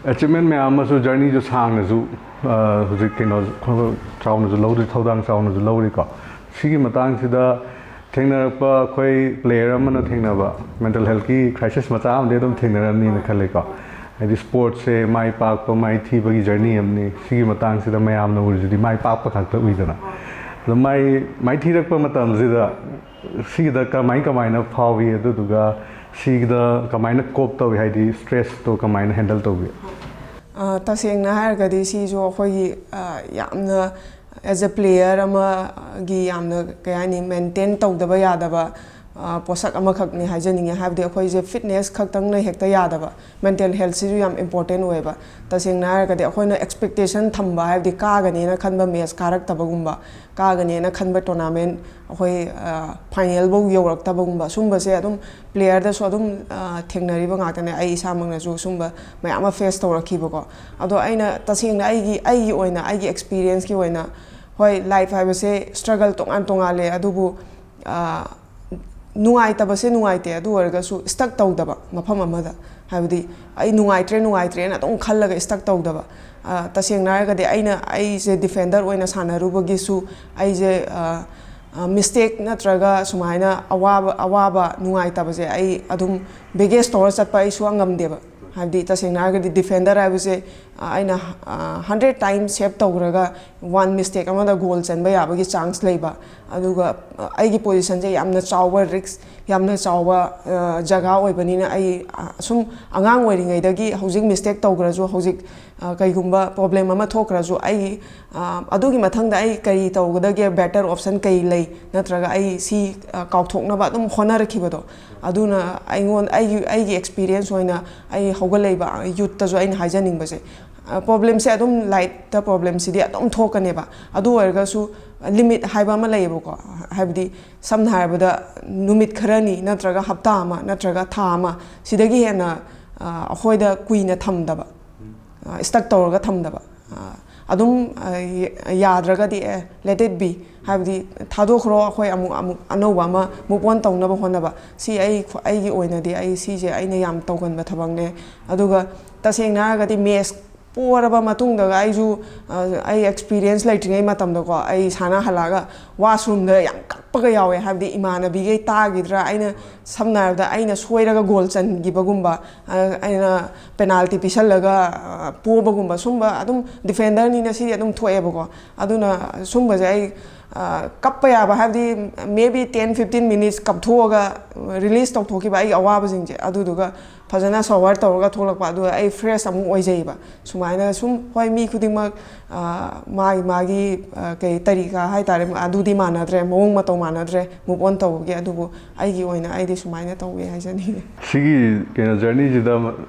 ꯑꯦꯆꯤꯞꯃꯦꯟ ꯃꯌꯥꯝ ꯑꯃꯁꯨ, ꯖꯔꯅꯤꯁꯨ ꯁꯥꯡꯅꯁꯨ, ꯑ, ꯍꯧꯖꯤꯛ ꯀꯩꯅꯣ ꯆꯥꯎꯅꯁꯨ ꯂꯧꯔꯤ, ꯊꯧꯗꯥꯡ ꯆꯥꯎꯅꯁꯨ ꯂꯧꯔꯤꯀꯣ꯫ ꯁꯤꯒꯤ ꯃꯇꯥꯡꯁꯤꯗ ꯊꯦꯡꯅꯔꯛꯄ ꯑꯩꯈꯣꯏ ꯄ꯭ꯂꯦꯌꯔ ꯑꯃꯅ ꯊꯦꯡꯅꯕ ꯃꯦꯟꯇꯦꯜ ꯍꯦꯜꯠꯀꯤ ꯀ꯭ꯔꯥꯏꯁꯤꯁ ꯃꯆꯥ ꯑꯃꯗꯤ ꯑꯗꯨꯝ ꯊꯦꯡꯅꯔꯝꯅꯤꯅ ꯈꯜꯂꯤꯀꯣ꯫ ꯍꯥꯏꯗꯤ ꯁ꯭ꯄꯣꯔꯠꯁꯦ ꯃꯥꯏ ꯄꯥꯛꯄ ꯃꯥꯏ ꯊꯤꯕꯒꯤ ꯖꯔꯅꯤ ꯑꯃꯅꯤ꯫ ꯁꯤꯒꯤ ꯃꯇꯥꯡꯁꯤꯗ ꯃꯌꯥꯝꯅ ꯎꯔꯤꯁꯤꯗꯤ ꯃꯥꯏ ꯄꯥꯛꯄ ꯈꯛꯇ ꯎꯏꯗꯅ꯫ ꯑꯗꯣ ꯃꯥꯏ, ꯃꯥꯏꯊꯤꯔꯛꯄ ꯃꯇꯝꯁꯤꯗ ꯁꯤꯒꯤꯗ ꯀꯃꯥꯏ ꯀꯃꯥꯏꯅ ꯐꯥꯎꯏ, ꯑꯗꯨꯗꯨꯒ ꯁꯤꯒꯤꯗ ꯀꯃꯥꯏꯅ ꯀꯣꯞ ꯇꯧꯏ, ꯍꯥꯏꯗꯤ ꯁ꯭ꯇ꯭ꯔꯦꯁꯇꯣ ꯀꯃꯥꯏꯅ ꯍꯦꯟꯗꯜ ꯇꯧꯏ? ꯑ, ꯇꯁꯦꯡꯅ ꯍꯥꯏꯔꯒꯗꯤ ꯁꯤꯁꯨ ꯑꯩꯈꯣꯏꯒꯤ, ꯑ, ꯌꯥꯝꯅ, ꯑꯦꯖ ꯑꯦ ꯄ꯭ꯂꯦꯌꯔ ꯑꯃꯒꯤ ꯌꯥꯝꯅ, ꯀꯩ ꯍꯥꯏꯅꯤ, ꯃꯦꯟꯇꯦꯟ ꯇꯧꯗꯕ ꯌꯥꯗꯕ, ꯑ, ꯄꯣꯠꯁꯛ ꯑꯃꯈꯛꯅꯤ ꯍꯥꯏꯖꯅꯤꯡꯉꯦ꯫ ꯍꯥꯏꯕꯗꯤ ꯑꯩꯈꯣꯏꯁꯦ ꯐꯤꯠꯅꯦꯁ ꯈꯛꯇꯪꯅ ꯍꯦꯛꯇ ꯌꯥꯗꯕ, ꯃꯦꯟꯇꯦꯜ ꯍꯦꯜꯠꯁꯤꯁꯨ ꯌꯥꯝ ꯏꯝꯄꯣꯔꯇꯦꯟ ꯑꯣꯏꯌꯦꯕ꯫ ꯇꯁꯦꯡꯅ ꯍꯥꯏꯔꯒꯗꯤ ꯑꯩꯈꯣꯏꯅ ꯑꯦꯛꯁꯄꯦꯛꯇꯦꯁꯟ ꯊꯝꯕ, ꯍꯥꯏꯕꯗꯤ ꯀꯥꯒꯅꯦꯅ ꯈꯟꯕ ꯃꯦꯠꯆ ꯀꯥꯔꯛꯇꯕꯒꯨꯝꯕ, ꯀꯥꯒꯅꯦꯅ ꯈꯟꯕ ꯇꯣꯔꯅꯥꯃꯦꯟ ꯑꯩꯈꯣꯏ, ꯑ, ꯐꯥꯏꯅꯦꯜꯐꯧ ꯌꯧꯔꯛꯇꯕꯒꯨꯝꯕ, ꯁꯨꯝꯕꯁꯦ ꯑꯗꯨꯝ ꯄ꯭ꯂꯦꯌꯔꯗꯁꯨ ꯑꯗꯨꯝ, ꯑ, ꯊꯦꯡꯅꯔꯤꯕ ꯉꯥꯛꯇꯅꯦ꯫ ꯑꯩ ꯏꯁꯥꯃꯛꯅꯁꯨ ꯁꯨꯝꯕ ꯃꯌꯥꯝ ꯑꯃ ꯐꯦꯁ ꯇꯧꯔꯛꯈꯤꯕꯀꯣ꯫ ꯑꯗꯣ ꯑꯩꯅ ꯇꯁꯦꯡꯅ ꯑꯩꯒꯤ, ꯑꯩꯒꯤ ꯑꯣꯏꯅ, ꯑꯩꯒꯤ ꯑꯦꯛꯁꯄꯤꯔꯤꯌꯦꯟꯁꯀꯤ ꯑꯣꯏꯅ, ꯍꯣꯏ, ꯂꯥꯏꯐ ꯍꯥꯏꯕꯁꯦ ꯁ꯭ꯇ꯭ꯔꯒꯜ ꯇꯣꯉꯥꯟ ꯇꯣꯉꯥꯜꯂꯦ, ꯑꯗꯨꯕꯨ ꯑ, ꯅꯨꯡꯉꯥꯏꯇꯕꯁꯦ ꯅꯨꯡꯉꯥꯏꯇꯦ, ꯑꯗꯨ ꯑꯣꯏꯔꯒꯁꯨ ꯁ꯭ꯇꯛ ꯇꯧꯗꯕ ꯃꯐꯝ ꯑꯃꯗ꯫ ꯍꯥꯏꯕꯗꯤ ꯑꯩ ꯅꯨꯡꯉꯥꯏꯇ꯭ꯔꯦ ꯅꯨꯡꯉꯥꯏꯇ꯭ꯔꯦꯅ ꯑꯗꯨꯝ ꯈꯜꯂꯒ ꯁ꯭ꯇꯛ ꯇꯧꯗꯕ꯫ ꯑ, ꯇꯁꯦꯡꯅ ꯍꯥꯏꯔꯒꯗꯤ ꯑꯩꯅ, ꯑꯩꯁꯦ ꯗꯤꯐꯦꯟꯗꯔ ꯑꯣꯏꯅ ꯁꯥꯟꯅꯔꯨꯕꯒꯤꯁꯨ ꯑꯩꯁꯦ, ꯑ, ꯑ, ꯃꯤꯁꯇꯦꯛ ꯅꯠꯇ꯭ꯔꯒ ꯁꯨꯃꯥꯏꯅ ꯑꯋꯥꯕ, ꯑꯋꯥꯕ ꯅꯨꯡꯉꯥꯏꯇꯕꯁꯦ ꯑꯩ ꯑꯗꯨꯝ ꯕꯦꯒꯦꯖ ꯇꯧꯔ ꯆꯠꯄ ꯑꯩ ꯁꯨꯡꯉꯝ ꯉꯝꯗꯦꯕ꯫ ꯍꯥꯏꯕꯗꯤ ꯇꯁꯦꯡꯅ ꯍꯥꯏꯔꯒꯗꯤ ꯗꯤꯐꯦꯟꯗꯔ ꯍꯥꯏꯕꯁꯦ, ꯑ, ꯑꯩꯅ, ꯑ, ꯍꯟꯗ꯭ꯔꯦꯠ ꯇꯥꯏꯝ ꯁꯦꯞ ꯇꯧꯈ꯭ꯔꯒ ꯋꯥꯟ ꯃꯤꯁꯇꯦꯛ ꯑꯃꯗ ꯒꯣꯜ ꯆꯟꯕ ꯌꯥꯕꯒꯤ ꯆꯥꯟꯁ ꯂꯩꯕ꯫ ꯑꯗꯨꯒ, ꯑ, ꯑꯩꯒꯤ ꯄꯣꯖꯤꯁꯟꯁꯦ ꯌꯥꯝꯅ ꯆꯥꯎꯕ ꯔꯤꯛꯁ, ꯌꯥꯝꯅ ꯆꯥꯎꯕ, ꯑ, ꯖꯒꯥ ꯑꯣꯏꯕꯅꯤꯅ ꯑꯩ, ꯑ, ꯁꯨꯝ ꯑꯉꯥꯡ ꯑꯣꯏꯔꯤꯉꯩꯗꯒꯤ ꯍꯧꯖꯤꯛ ꯃꯤꯁꯇꯦꯛ ꯇꯧꯈ꯭ꯔꯁꯨ, ꯍꯧꯖꯤꯛ, ꯑ, ꯀꯩꯒꯨꯝꯕ ꯄ꯭ꯔꯣꯕ꯭ꯂꯦꯝ ꯑꯃ ꯊꯣꯛꯈ꯭ꯔꯁꯨ ꯑꯩ, ꯑ, ꯑꯗꯨꯒꯤ ꯃꯊꯪꯗ ꯑꯩ ꯀꯔꯤ ꯇꯧꯒꯗꯒꯦ, ꯕꯦꯇꯔ ꯑꯣꯞꯁꯟ ꯀꯩ ꯂꯩ, ꯅꯠꯇ꯭ꯔꯒ ꯑꯩ ꯁꯤ, ꯑ, ꯀꯥꯎꯊꯣꯛꯅꯕ ꯑꯗꯨꯝ ꯍꯣꯠꯅꯔꯛꯈꯤꯕꯗꯣ꯫ ꯑꯗꯨꯅ ꯑꯩꯉꯣꯟ-, ꯑꯩꯒꯤ, ꯑꯩꯒꯤ ꯑꯦꯛꯁꯄꯤꯔꯤꯌꯦꯟꯁ ꯑꯣꯏꯅ ꯑꯩ ꯍꯧꯒꯠꯂꯛꯏꯕ ꯌꯨꯠꯇꯁꯨ ꯑꯩꯅ ꯍꯥꯏꯖꯅꯤꯡꯕꯁꯦ, ꯑ, ꯄ꯭ꯔꯣꯕ꯭ꯂꯦꯝꯁꯦ ꯑꯗꯨꯝ ꯂꯥꯏꯐꯇ ꯄ꯭ꯔꯣꯕ꯭ꯂꯦꯝꯁꯤꯗꯤ ꯑꯗꯨꯝ ꯊꯣꯛꯀꯅꯦꯕ꯫ ꯑꯗꯨ ꯑꯣꯏꯔꯒꯁꯨ ꯂꯤꯃꯤꯠ ꯍꯥꯏꯕ ꯑꯃ ꯂꯩꯌꯦꯕꯀꯣ꯫ ꯍꯥꯏꯕꯗꯤ ꯁꯝꯅ ꯍꯥꯏꯔꯕꯗ ꯅꯨꯃꯤꯠ ꯈꯔꯅꯤ ꯅꯠꯇ꯭ꯔꯒ ꯍꯞꯇꯥ ꯑꯃ ꯅꯠꯇ꯭ꯔꯒ ꯊꯥ ꯑꯃ, ꯁꯤꯗꯒꯤ ꯍꯦꯟꯅ, ꯑ, ꯑꯩꯈꯣꯏꯗ ꯀꯨꯏꯅ ꯊꯝꯗꯕ, ꯑ, ꯁ꯭ꯇꯛ ꯇꯧꯔꯒ ꯊꯝꯗꯕ꯫ ꯑ, ꯑꯗꯨꯝ, ꯑ, ꯌꯥ-, ꯌꯥꯗ꯭ꯔꯒꯗꯤ ꯑꯦ, let it be, ꯍꯥꯏꯕꯗꯤ ꯊꯥꯗꯣꯛꯈ꯭ꯔꯣ, ꯑꯩꯈꯣꯏ ꯑꯃꯨꯛ, ꯑꯃꯨꯛ ꯑꯅꯧꯕ ꯑꯃ move on ꯇꯧꯅꯕ ꯍꯣꯠꯅꯕ꯫ ꯁꯤ ꯑꯩ, ꯑꯩꯒꯤ ꯑꯣꯏꯅꯗꯤ ꯑꯩ ꯁꯤꯁꯦ ꯑꯩꯅ ꯌꯥꯝ ꯇꯧꯒꯟꯕ ꯊꯕꯛꯅꯦ꯫ ꯑꯗꯨꯒ ꯇꯁꯦꯡꯅ ꯍꯥꯏꯔꯒꯗꯤ ꯃꯦꯠꯆ ꯄꯣꯔꯕ ꯃꯇꯨꯡꯗꯒ ꯑꯩꯁꯨ, ꯑ, ꯑꯩ ꯑꯦꯛꯁꯄꯤꯔꯤꯌꯦꯟꯁ ꯂꯩꯇ꯭ꯔꯤꯉꯩ ꯃꯇꯝꯗꯀꯣ, ꯑꯩ ꯁꯥꯟꯅ ꯍꯜꯂꯛꯑꯒ ꯋꯥꯁꯔꯨꯝꯗ ꯌꯥꯝ ꯀꯞꯄꯒ ꯌꯥꯎꯋꯦ꯫ ꯍꯥꯏꯕꯗꯤ ꯏꯃꯥꯟꯅꯕꯤꯈꯩ ꯇꯥꯈꯤꯗ꯭ꯔꯥ, ꯑꯩꯅ ꯁꯝꯅ ꯍꯥꯏꯔꯕꯗ ꯑꯩꯅ ꯁꯣꯏꯔꯒ ꯒꯣꯜ ꯆꯟꯈꯤꯕꯒꯨꯝꯕ, ꯑ, ꯑꯩꯅ ꯄꯦꯅꯥꯜꯇꯤ ꯄꯤꯁꯜꯂꯒ, ꯑ, ꯄꯣꯕꯒꯨꯝꯕ, ꯁꯨꯝꯕ ꯑꯗꯨꯝ ꯗꯤꯐꯦꯟꯗꯔꯅꯤꯅ ꯁꯤꯗꯤ ꯑꯗꯨꯝ ꯊꯣꯛꯑꯦꯕꯀꯣ꯫ ꯑꯗꯨꯅ ꯁꯨꯝꯕꯁꯦ ꯑꯩ, ꯑ, ꯀꯞꯄ ꯌꯥꯕ, ꯍꯥꯏꯕꯗꯤ maybe ten fifteen minutes ꯀꯞꯊꯣꯛꯑꯒ ꯔꯤꯂꯤꯁ ꯇꯧꯊꯣꯛꯈꯤꯕ ꯑꯩꯒꯤ ꯑꯋꯥꯕꯁꯤꯡꯁꯦ, ꯑꯗꯨꯗꯨꯒ ꯐꯖꯅ ꯁꯣꯋꯔ ꯇꯧꯔꯒ ꯊꯣꯛꯂꯛꯄ, ꯑꯗꯨꯒ ꯑꯩ ꯐ꯭ꯔꯦꯁ ꯑꯃꯨꯛ ꯑꯣꯏꯖꯩꯕ꯫ ꯁꯨꯃꯥꯏꯅ ꯁꯨꯝ, ꯍꯣꯏ, ꯃꯤ ꯈꯨꯗꯤꯡꯃꯛ, ꯑ, ꯃꯥꯒꯤ, ꯃꯥꯒꯤ, ꯑ, ꯀꯩ, ꯇꯔꯤꯀꯥ ꯍꯥꯏꯇꯥꯔꯦ, ꯑꯗꯨꯗꯤ ꯃꯥꯟꯅꯗ꯭ꯔꯦ, ꯃꯑꯣꯡ ꯃꯇꯧ ꯃꯥꯟꯅꯗ꯭ꯔꯦ move on ꯇꯧꯕꯒꯤ꯫ ꯑꯗꯨꯕꯨ ꯑꯩꯒꯤ ꯑꯣꯏꯅ ꯑꯩꯗꯤ ꯁꯨꯃꯥꯏꯅ ꯇꯧꯋꯦ ꯍꯥꯏꯖꯅꯤꯡꯉꯤ꯫ ꯁꯤꯒꯤ ꯀꯩꯅꯣ ꯖꯔꯅꯤꯁꯤꯗ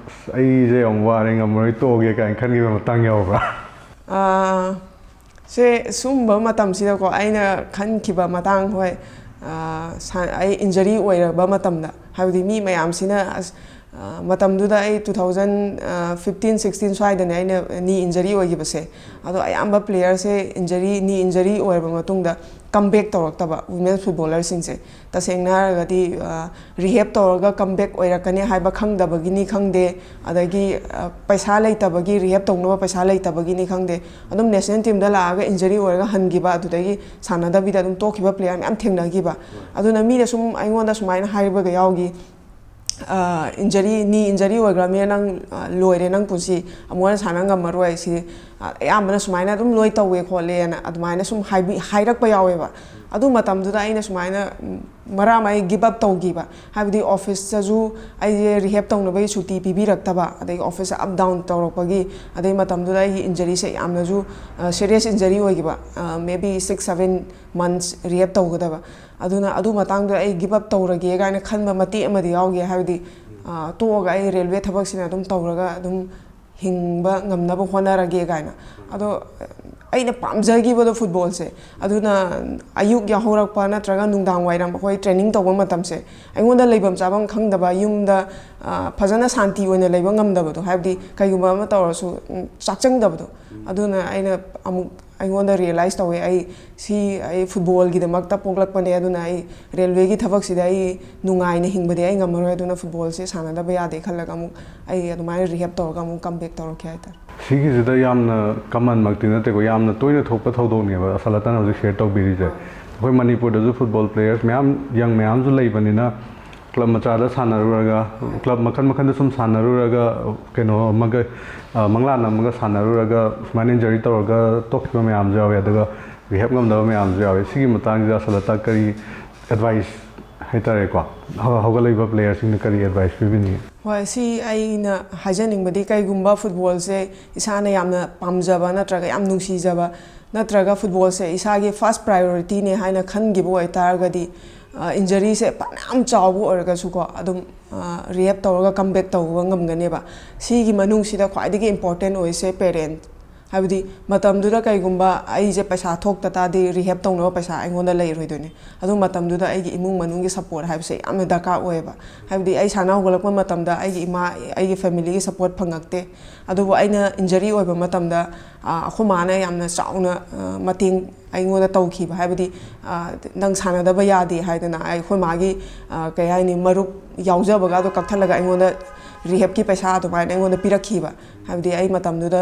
ꯑꯩꯁꯦ ꯌꯥꯝ ꯋꯥꯔꯦ, ꯉꯝꯃꯔꯣꯏ, ꯇꯣꯛꯑꯒꯦ ꯀꯥꯏꯅ ꯈꯟꯈꯤꯕ ꯃꯇꯥꯡ ꯌꯥꯎꯕ꯭ꯔꯥ? ꯑ, ꯁꯦ, ꯁꯨꯝꯕ ꯃꯇꯝꯁꯤꯗꯀꯣ, ꯑꯩꯅ ꯈꯟꯈꯤꯕ ꯃꯇꯥꯡ, ꯍꯣꯏ, ꯑ, ꯁꯥ-, ꯑꯩ ꯏꯟꯖꯔꯤ ꯑꯣꯏꯔꯕ ꯃꯇꯝꯗ, ꯍꯥꯏꯕꯗꯤ ꯃꯤ ꯃꯌꯥꯝꯁꯤꯅ, ꯑꯁ, ꯑ, ꯃꯇꯝꯗꯨꯗ ꯑꯩ two thousand fifteen sixteen ꯁ꯭ꯋꯥꯏꯗꯅꯦ ꯑꯩꯅ knee injury ꯑꯣꯏꯈꯤꯕꯁꯦ꯫ ꯑꯗꯣ ꯑꯌꯥꯝꯕ playerꯁꯦ injury, knee injury ꯑꯣꯏꯔꯕ ꯃꯇꯨꯡꯗ come back ꯇꯧꯔꯛꯇꯕ women's footballerꯁꯤꯡꯁꯦ꯫ ꯇꯁꯦꯡꯅ ꯍꯥꯏꯔꯒꯗꯤ, ꯑ, rehab ꯇꯧꯔꯒ come back ꯑꯣꯏꯔꯛꯀꯅꯤ ꯍꯥꯏꯕ ꯈꯪꯗꯕꯒꯤꯅꯤ ꯈꯪꯗꯦ, ꯑꯗꯒꯤ, ꯑ, ꯄꯩꯁꯥ ꯂꯩꯇꯕꯒꯤ, rehab ꯇꯧꯅꯕ ꯄꯩꯁꯥ ꯂꯩꯇꯕꯒꯤꯅꯤ ꯈꯪꯗꯦ, ꯑꯗꯨꯝ national teamꯗ ꯂꯥꯛꯑꯒ injury ꯑꯣꯏꯔꯒ ꯍꯟꯈꯤꯕ, ꯑꯗꯨꯗꯒꯤ ꯁꯥꯟꯅꯗꯕꯤꯗ ꯑꯗꯨꯝ ꯇꯣꯛꯈꯤꯕ player ꯃꯌꯥꯝ ꯊꯦꯡꯅꯈꯤꯕ꯫ ꯑꯗꯨꯅ ꯃꯤꯅ ꯁꯨꯝ ꯑꯩꯉꯣꯟꯗ ꯁꯨꯃꯥꯏꯅ ꯍꯥꯏꯕꯒ ꯌꯥꯎꯈꯤ, "ꯑ, injury, knee injury ꯑꯣꯏꯈ꯭ꯔꯕꯅꯤꯅ ꯅꯪ, ꯑ, ꯂꯣꯏꯔꯦ, ꯅꯪ ꯄꯨꯟꯁꯤ ꯑꯃꯨꯛ ꯍꯟꯅ ꯁꯥꯟꯅ ꯉꯝꯃꯔꯣꯏ, ꯁꯤ, ꯑ, ꯑꯌꯥꯝꯕꯅ ꯁꯨꯃꯥꯏꯅ ꯑꯗꯨꯝ ꯂꯣꯏ ꯇꯧꯋꯦ ꯈꯣꯠꯂꯦꯅ" ꯑꯗꯨꯃꯥꯏꯅ ꯁꯨꯝ ꯍꯥꯏꯕꯤ-, ꯍꯥꯏꯔꯛꯄ ꯌꯥꯎꯋꯦꯕ꯫ ꯑꯗꯨ ꯃꯇꯝꯗꯨꯗ ꯑꯩꯅ ꯁꯨꯃꯥꯏꯅ, ꯎꯝ, ꯃꯔꯥ ꯑꯃ ꯑꯩ give up ꯇꯧꯈꯤꯕ꯫ ꯍꯥꯏꯕꯗꯤ officeꯇꯁꯨ ꯑꯩꯁꯦ rehab ꯇꯧꯅꯕꯒꯤ ꯁꯨꯇꯤ ꯄꯤꯕꯤꯔꯛꯇꯕ, ꯑꯗꯒꯤ officeꯇ up down ꯇꯧꯔꯛꯄꯒꯤ, ꯑꯗꯩ ꯃꯇꯝꯗꯨꯗ ꯑꯩꯒꯤ injuryꯁꯦ ꯌꯥꯝꯅꯁꯨ, ꯑ, serious injury ꯑꯣꯏꯈꯤꯕ, ꯑ, maybe six seven months rehab ꯇꯧꯒꯗꯕ꯫ ꯑꯗꯨꯅ ꯑꯗꯨ ꯃꯇꯥꯡꯗꯨꯗ ꯑꯩ give up ꯇꯧꯔꯒꯦ ꯀꯥꯏꯅ ꯈꯟꯕ ꯃꯇꯦꯛ ꯑꯃꯗꯤ ꯌꯥꯎꯈꯤ꯫ ꯍꯥꯏꯕꯗꯤ, ꯑ, ꯇꯣꯛꯑꯒ ꯑꯩ railway ꯊꯕꯛꯁꯤꯅ ꯑꯗꯨꯝ ꯇꯧꯔꯒ ꯑꯗꯨꯝ ꯍꯤꯡꯕ ꯉꯝꯅꯕ ꯍꯣꯠꯅꯔꯒꯦ ꯀꯥꯏꯅ꯫ ꯑꯗꯣ ꯑꯩꯅ ꯄꯥꯝꯖꯈꯤꯕꯗꯣ footballꯁꯦ꯫ ꯑꯗꯨꯅ ꯑꯌꯨꯛ ꯌꯥꯍꯧꯔꯛꯄ ꯅꯠꯇ꯭ꯔꯒ ꯅꯨꯡꯗꯥꯡ ꯋꯥꯏꯔꯝ ꯑꯩꯈꯣꯏ training ꯇꯧꯕ ꯃꯇꯝꯁꯦ, ꯑꯩꯉꯣꯟꯗ ꯂꯩꯐꯝ ꯆꯥꯐꯝ ꯈꯪꯗꯕ, ꯌꯨꯝꯗ, ꯑ, ꯐꯖꯅ ꯁꯥꯟꯇꯤ ꯑꯣꯏꯅ ꯂꯩꯕ ꯉꯝꯗꯕꯗꯣ, ꯍꯥꯏꯕꯗꯤ ꯀꯩꯒꯨꯝꯕ ꯑꯃ ꯇꯧꯔꯁꯨ, ꯎꯝ, ꯆꯥꯛꯆꯪꯗꯕꯗꯣ꯫ ꯑꯗꯨꯅ ꯑꯩꯅ ꯑꯃꯨꯛ ꯑꯩꯉꯣꯟꯗ realize ꯇꯧꯋꯦ, ꯑꯩ ꯁꯤ, ꯑꯩ footballꯒꯤꯗꯃꯛꯇ ꯄꯣꯛꯂꯛꯄꯅꯦ, ꯑꯗꯨꯅ ꯑꯩ railwayꯒꯤ ꯊꯕꯛꯁꯤꯗ ꯑꯩ ꯅꯨꯡꯉꯥꯏꯅ ꯍꯤꯡꯕꯗꯤ ꯑꯩ ꯉꯝꯃꯔꯣꯏ, ꯑꯗꯨꯅ footballꯁꯦ ꯁꯥꯟꯅꯗꯕ ꯌꯥꯗꯦ ꯈꯜꯂꯒ ꯑꯃꯨꯛ ꯑꯩ ꯑꯗꯨꯃꯥꯏꯅ rehab ꯇꯧꯔꯒ ꯑꯃꯨꯛ come back ꯇꯧꯔꯛꯈꯤ ꯍꯥꯏꯇꯥꯔꯦ꯫ ꯁꯤꯒꯤꯁꯤꯗ ꯌꯥꯝꯅ commonꯃꯛꯇꯤ ꯅꯠꯇꯦꯀꯣ, ꯌꯥꯝꯅ ꯇꯣꯏꯅ ꯊꯣꯛꯄ ꯊꯧꯗꯣꯛꯅꯦꯕ ꯑꯁꯂꯇꯅ ꯍꯧꯖꯤꯛ share ꯇꯧꯕꯤꯔꯤꯁꯦ꯫ ꯑꯩꯈꯣꯏ ꯃꯅꯤꯄꯨꯔꯗꯁꯨ football players ꯃꯌꯥꯝ, young ꯃꯌꯥꯝꯁꯨ ꯂꯩꯕꯅꯤꯅ, club ꯃꯆꯥꯗ ꯁꯥꯟꯅꯔꯨꯔꯒ, club ꯃꯈꯜ ꯃꯈꯜꯗ ꯁꯨꯝ ꯁꯥꯟꯅꯔꯨꯔꯒ, ꯀꯩꯅꯣ ꯑꯃꯒ, ꯑ, ꯃꯪꯂꯥꯟ ꯑꯃꯒ ꯁꯥꯟꯅꯔꯨꯔꯒ ꯁꯨꯃꯥꯏꯅ injury ꯇꯧꯔꯒ ꯇꯣꯛꯈꯤꯕ ꯃꯌꯥꯝꯁꯨ ꯌꯥꯎꯋꯦ, ꯑꯗꯨꯒ rehab ꯉꯝꯗꯕ ꯃꯌꯥꯝꯁꯨ ꯌꯥꯎꯋꯦ꯫ ꯁꯤꯒꯤ ꯃꯇꯥꯡꯁꯤꯗ ꯑꯁꯂꯇ ꯀꯔꯤ advice ꯍꯥꯏꯇꯥꯔꯦꯀꯣ, ꯍꯧ-, ꯍꯧꯒꯠꯂꯛꯏꯕ playerꯁꯤꯡꯗ ꯀꯔꯤ advice ꯄꯤꯕꯤꯅꯤꯡꯉꯤ? ꯍꯣꯏ, ꯁꯤ ꯑꯩꯅ ꯍꯥꯏꯖꯅꯤꯡꯕꯗꯤ, ꯀꯩꯒꯨꯝꯕ footballꯁꯦ ꯏꯁꯥꯅ ꯌꯥꯝꯅ ꯄꯥꯝꯖꯕ ꯅꯠꯇ꯭ꯔꯒ ꯌꯥꯝ ꯅꯨꯡꯁꯤꯖꯕ ꯅꯠꯇ꯭ꯔꯒ footballꯁꯦ ꯏꯁꯥꯒꯤ first priorityꯅꯦ ꯍꯥꯏꯅ ꯈꯟꯈꯤꯕ ꯑꯣꯏꯇꯥꯔꯒꯗꯤ, ꯑ, injuryꯁꯦ ꯐꯅꯌꯥꯝ ꯆꯥꯎꯕ ꯑꯣꯏꯔꯒꯁꯨꯀꯣ, ꯑꯗꯨꯝ, ꯑ, rehab ꯇꯧꯔꯒ come back ꯇꯧꯕ ꯉꯝꯒꯅꯦꯕ꯫ ꯁꯤꯒꯤ ꯃꯅꯨꯡꯁꯤꯗ ꯈ꯭ꯋꯥꯏꯗꯒꯤ important ꯑꯣꯏꯁꯦ parent꯫ ꯍꯥꯏꯕꯗꯤ ꯃꯇꯝꯗꯨꯗ ꯀꯩꯒꯨꯝꯕ ꯑꯩꯁꯦ ꯄꯩꯁꯥ ꯊꯣꯛꯇ ꯇꯥꯔꯗꯤ ꯔꯤꯍꯦꯞ ꯇꯧꯅꯕ ꯄꯩꯁꯥ ꯑꯩꯉꯣꯟꯗ ꯂꯩꯔꯣꯏꯗꯣꯏꯅꯦ꯫ ꯑꯗꯨ ꯃꯇꯝꯗꯨꯗ ꯑꯩꯒꯤ ꯏꯃꯨꯡ ꯃꯅꯨꯡꯒꯤ ꯁꯄꯣꯔꯠ ꯍꯥꯏꯕꯁꯦ ꯌꯥꯝꯅ ꯗꯔꯀꯥꯔ ꯑꯣꯏꯌꯦꯕ꯫ ꯍꯥꯏꯕꯗꯤ ꯑꯩ ꯁꯥꯟꯅ ꯍꯧꯒꯠꯂꯛꯄ ꯃꯇꯝꯗ ꯑꯩꯒꯤ ꯏꯃꯥ, ꯑꯩꯒꯤ ꯐꯦꯃꯤꯂꯤꯒꯤ ꯁꯄꯣꯔꯠ ꯐꯪꯉꯛꯇꯦ꯫ ꯑꯗꯨꯕꯨ ꯑꯩꯅ ꯏꯟꯖꯔꯤ ꯑꯣꯏꯕ ꯃꯇꯝꯗ, ꯑ, ꯑꯩꯈꯣꯏ ꯃꯥꯅ ꯌꯥꯝꯅ ꯆꯥꯎꯅ, ꯑ, ꯃꯇꯦꯡ ꯑꯩꯉꯣꯟꯗ ꯇꯧꯈꯤꯕ꯫ ꯍꯥꯏꯕꯗꯤ, ꯑ, "ꯅꯪ ꯁꯥꯟꯅꯗꯕ ꯌꯥꯗꯦ" ꯍꯥꯏꯗꯅ ꯑꯩ, ꯑꯩꯈꯣꯏ ꯃꯥꯒꯤ, ꯑ, ꯀꯩ ꯍꯥꯏꯅꯤ, ꯃꯔꯨꯞ ꯌꯥꯎꯖꯕꯒꯗꯣ ꯀꯛꯊꯠꯂꯒ ꯑꯩꯉꯣꯟꯗ ꯔꯤꯍꯦꯞꯀꯤ ꯄꯩꯁꯥ ꯑꯗꯨꯃꯥꯏꯅ ꯑꯩꯉꯣꯟꯗ ꯄꯤꯔꯛꯈꯤꯕ꯫ ꯍꯥꯏꯕꯗꯤ ꯑꯩ ꯃꯇꯝꯗꯨꯗ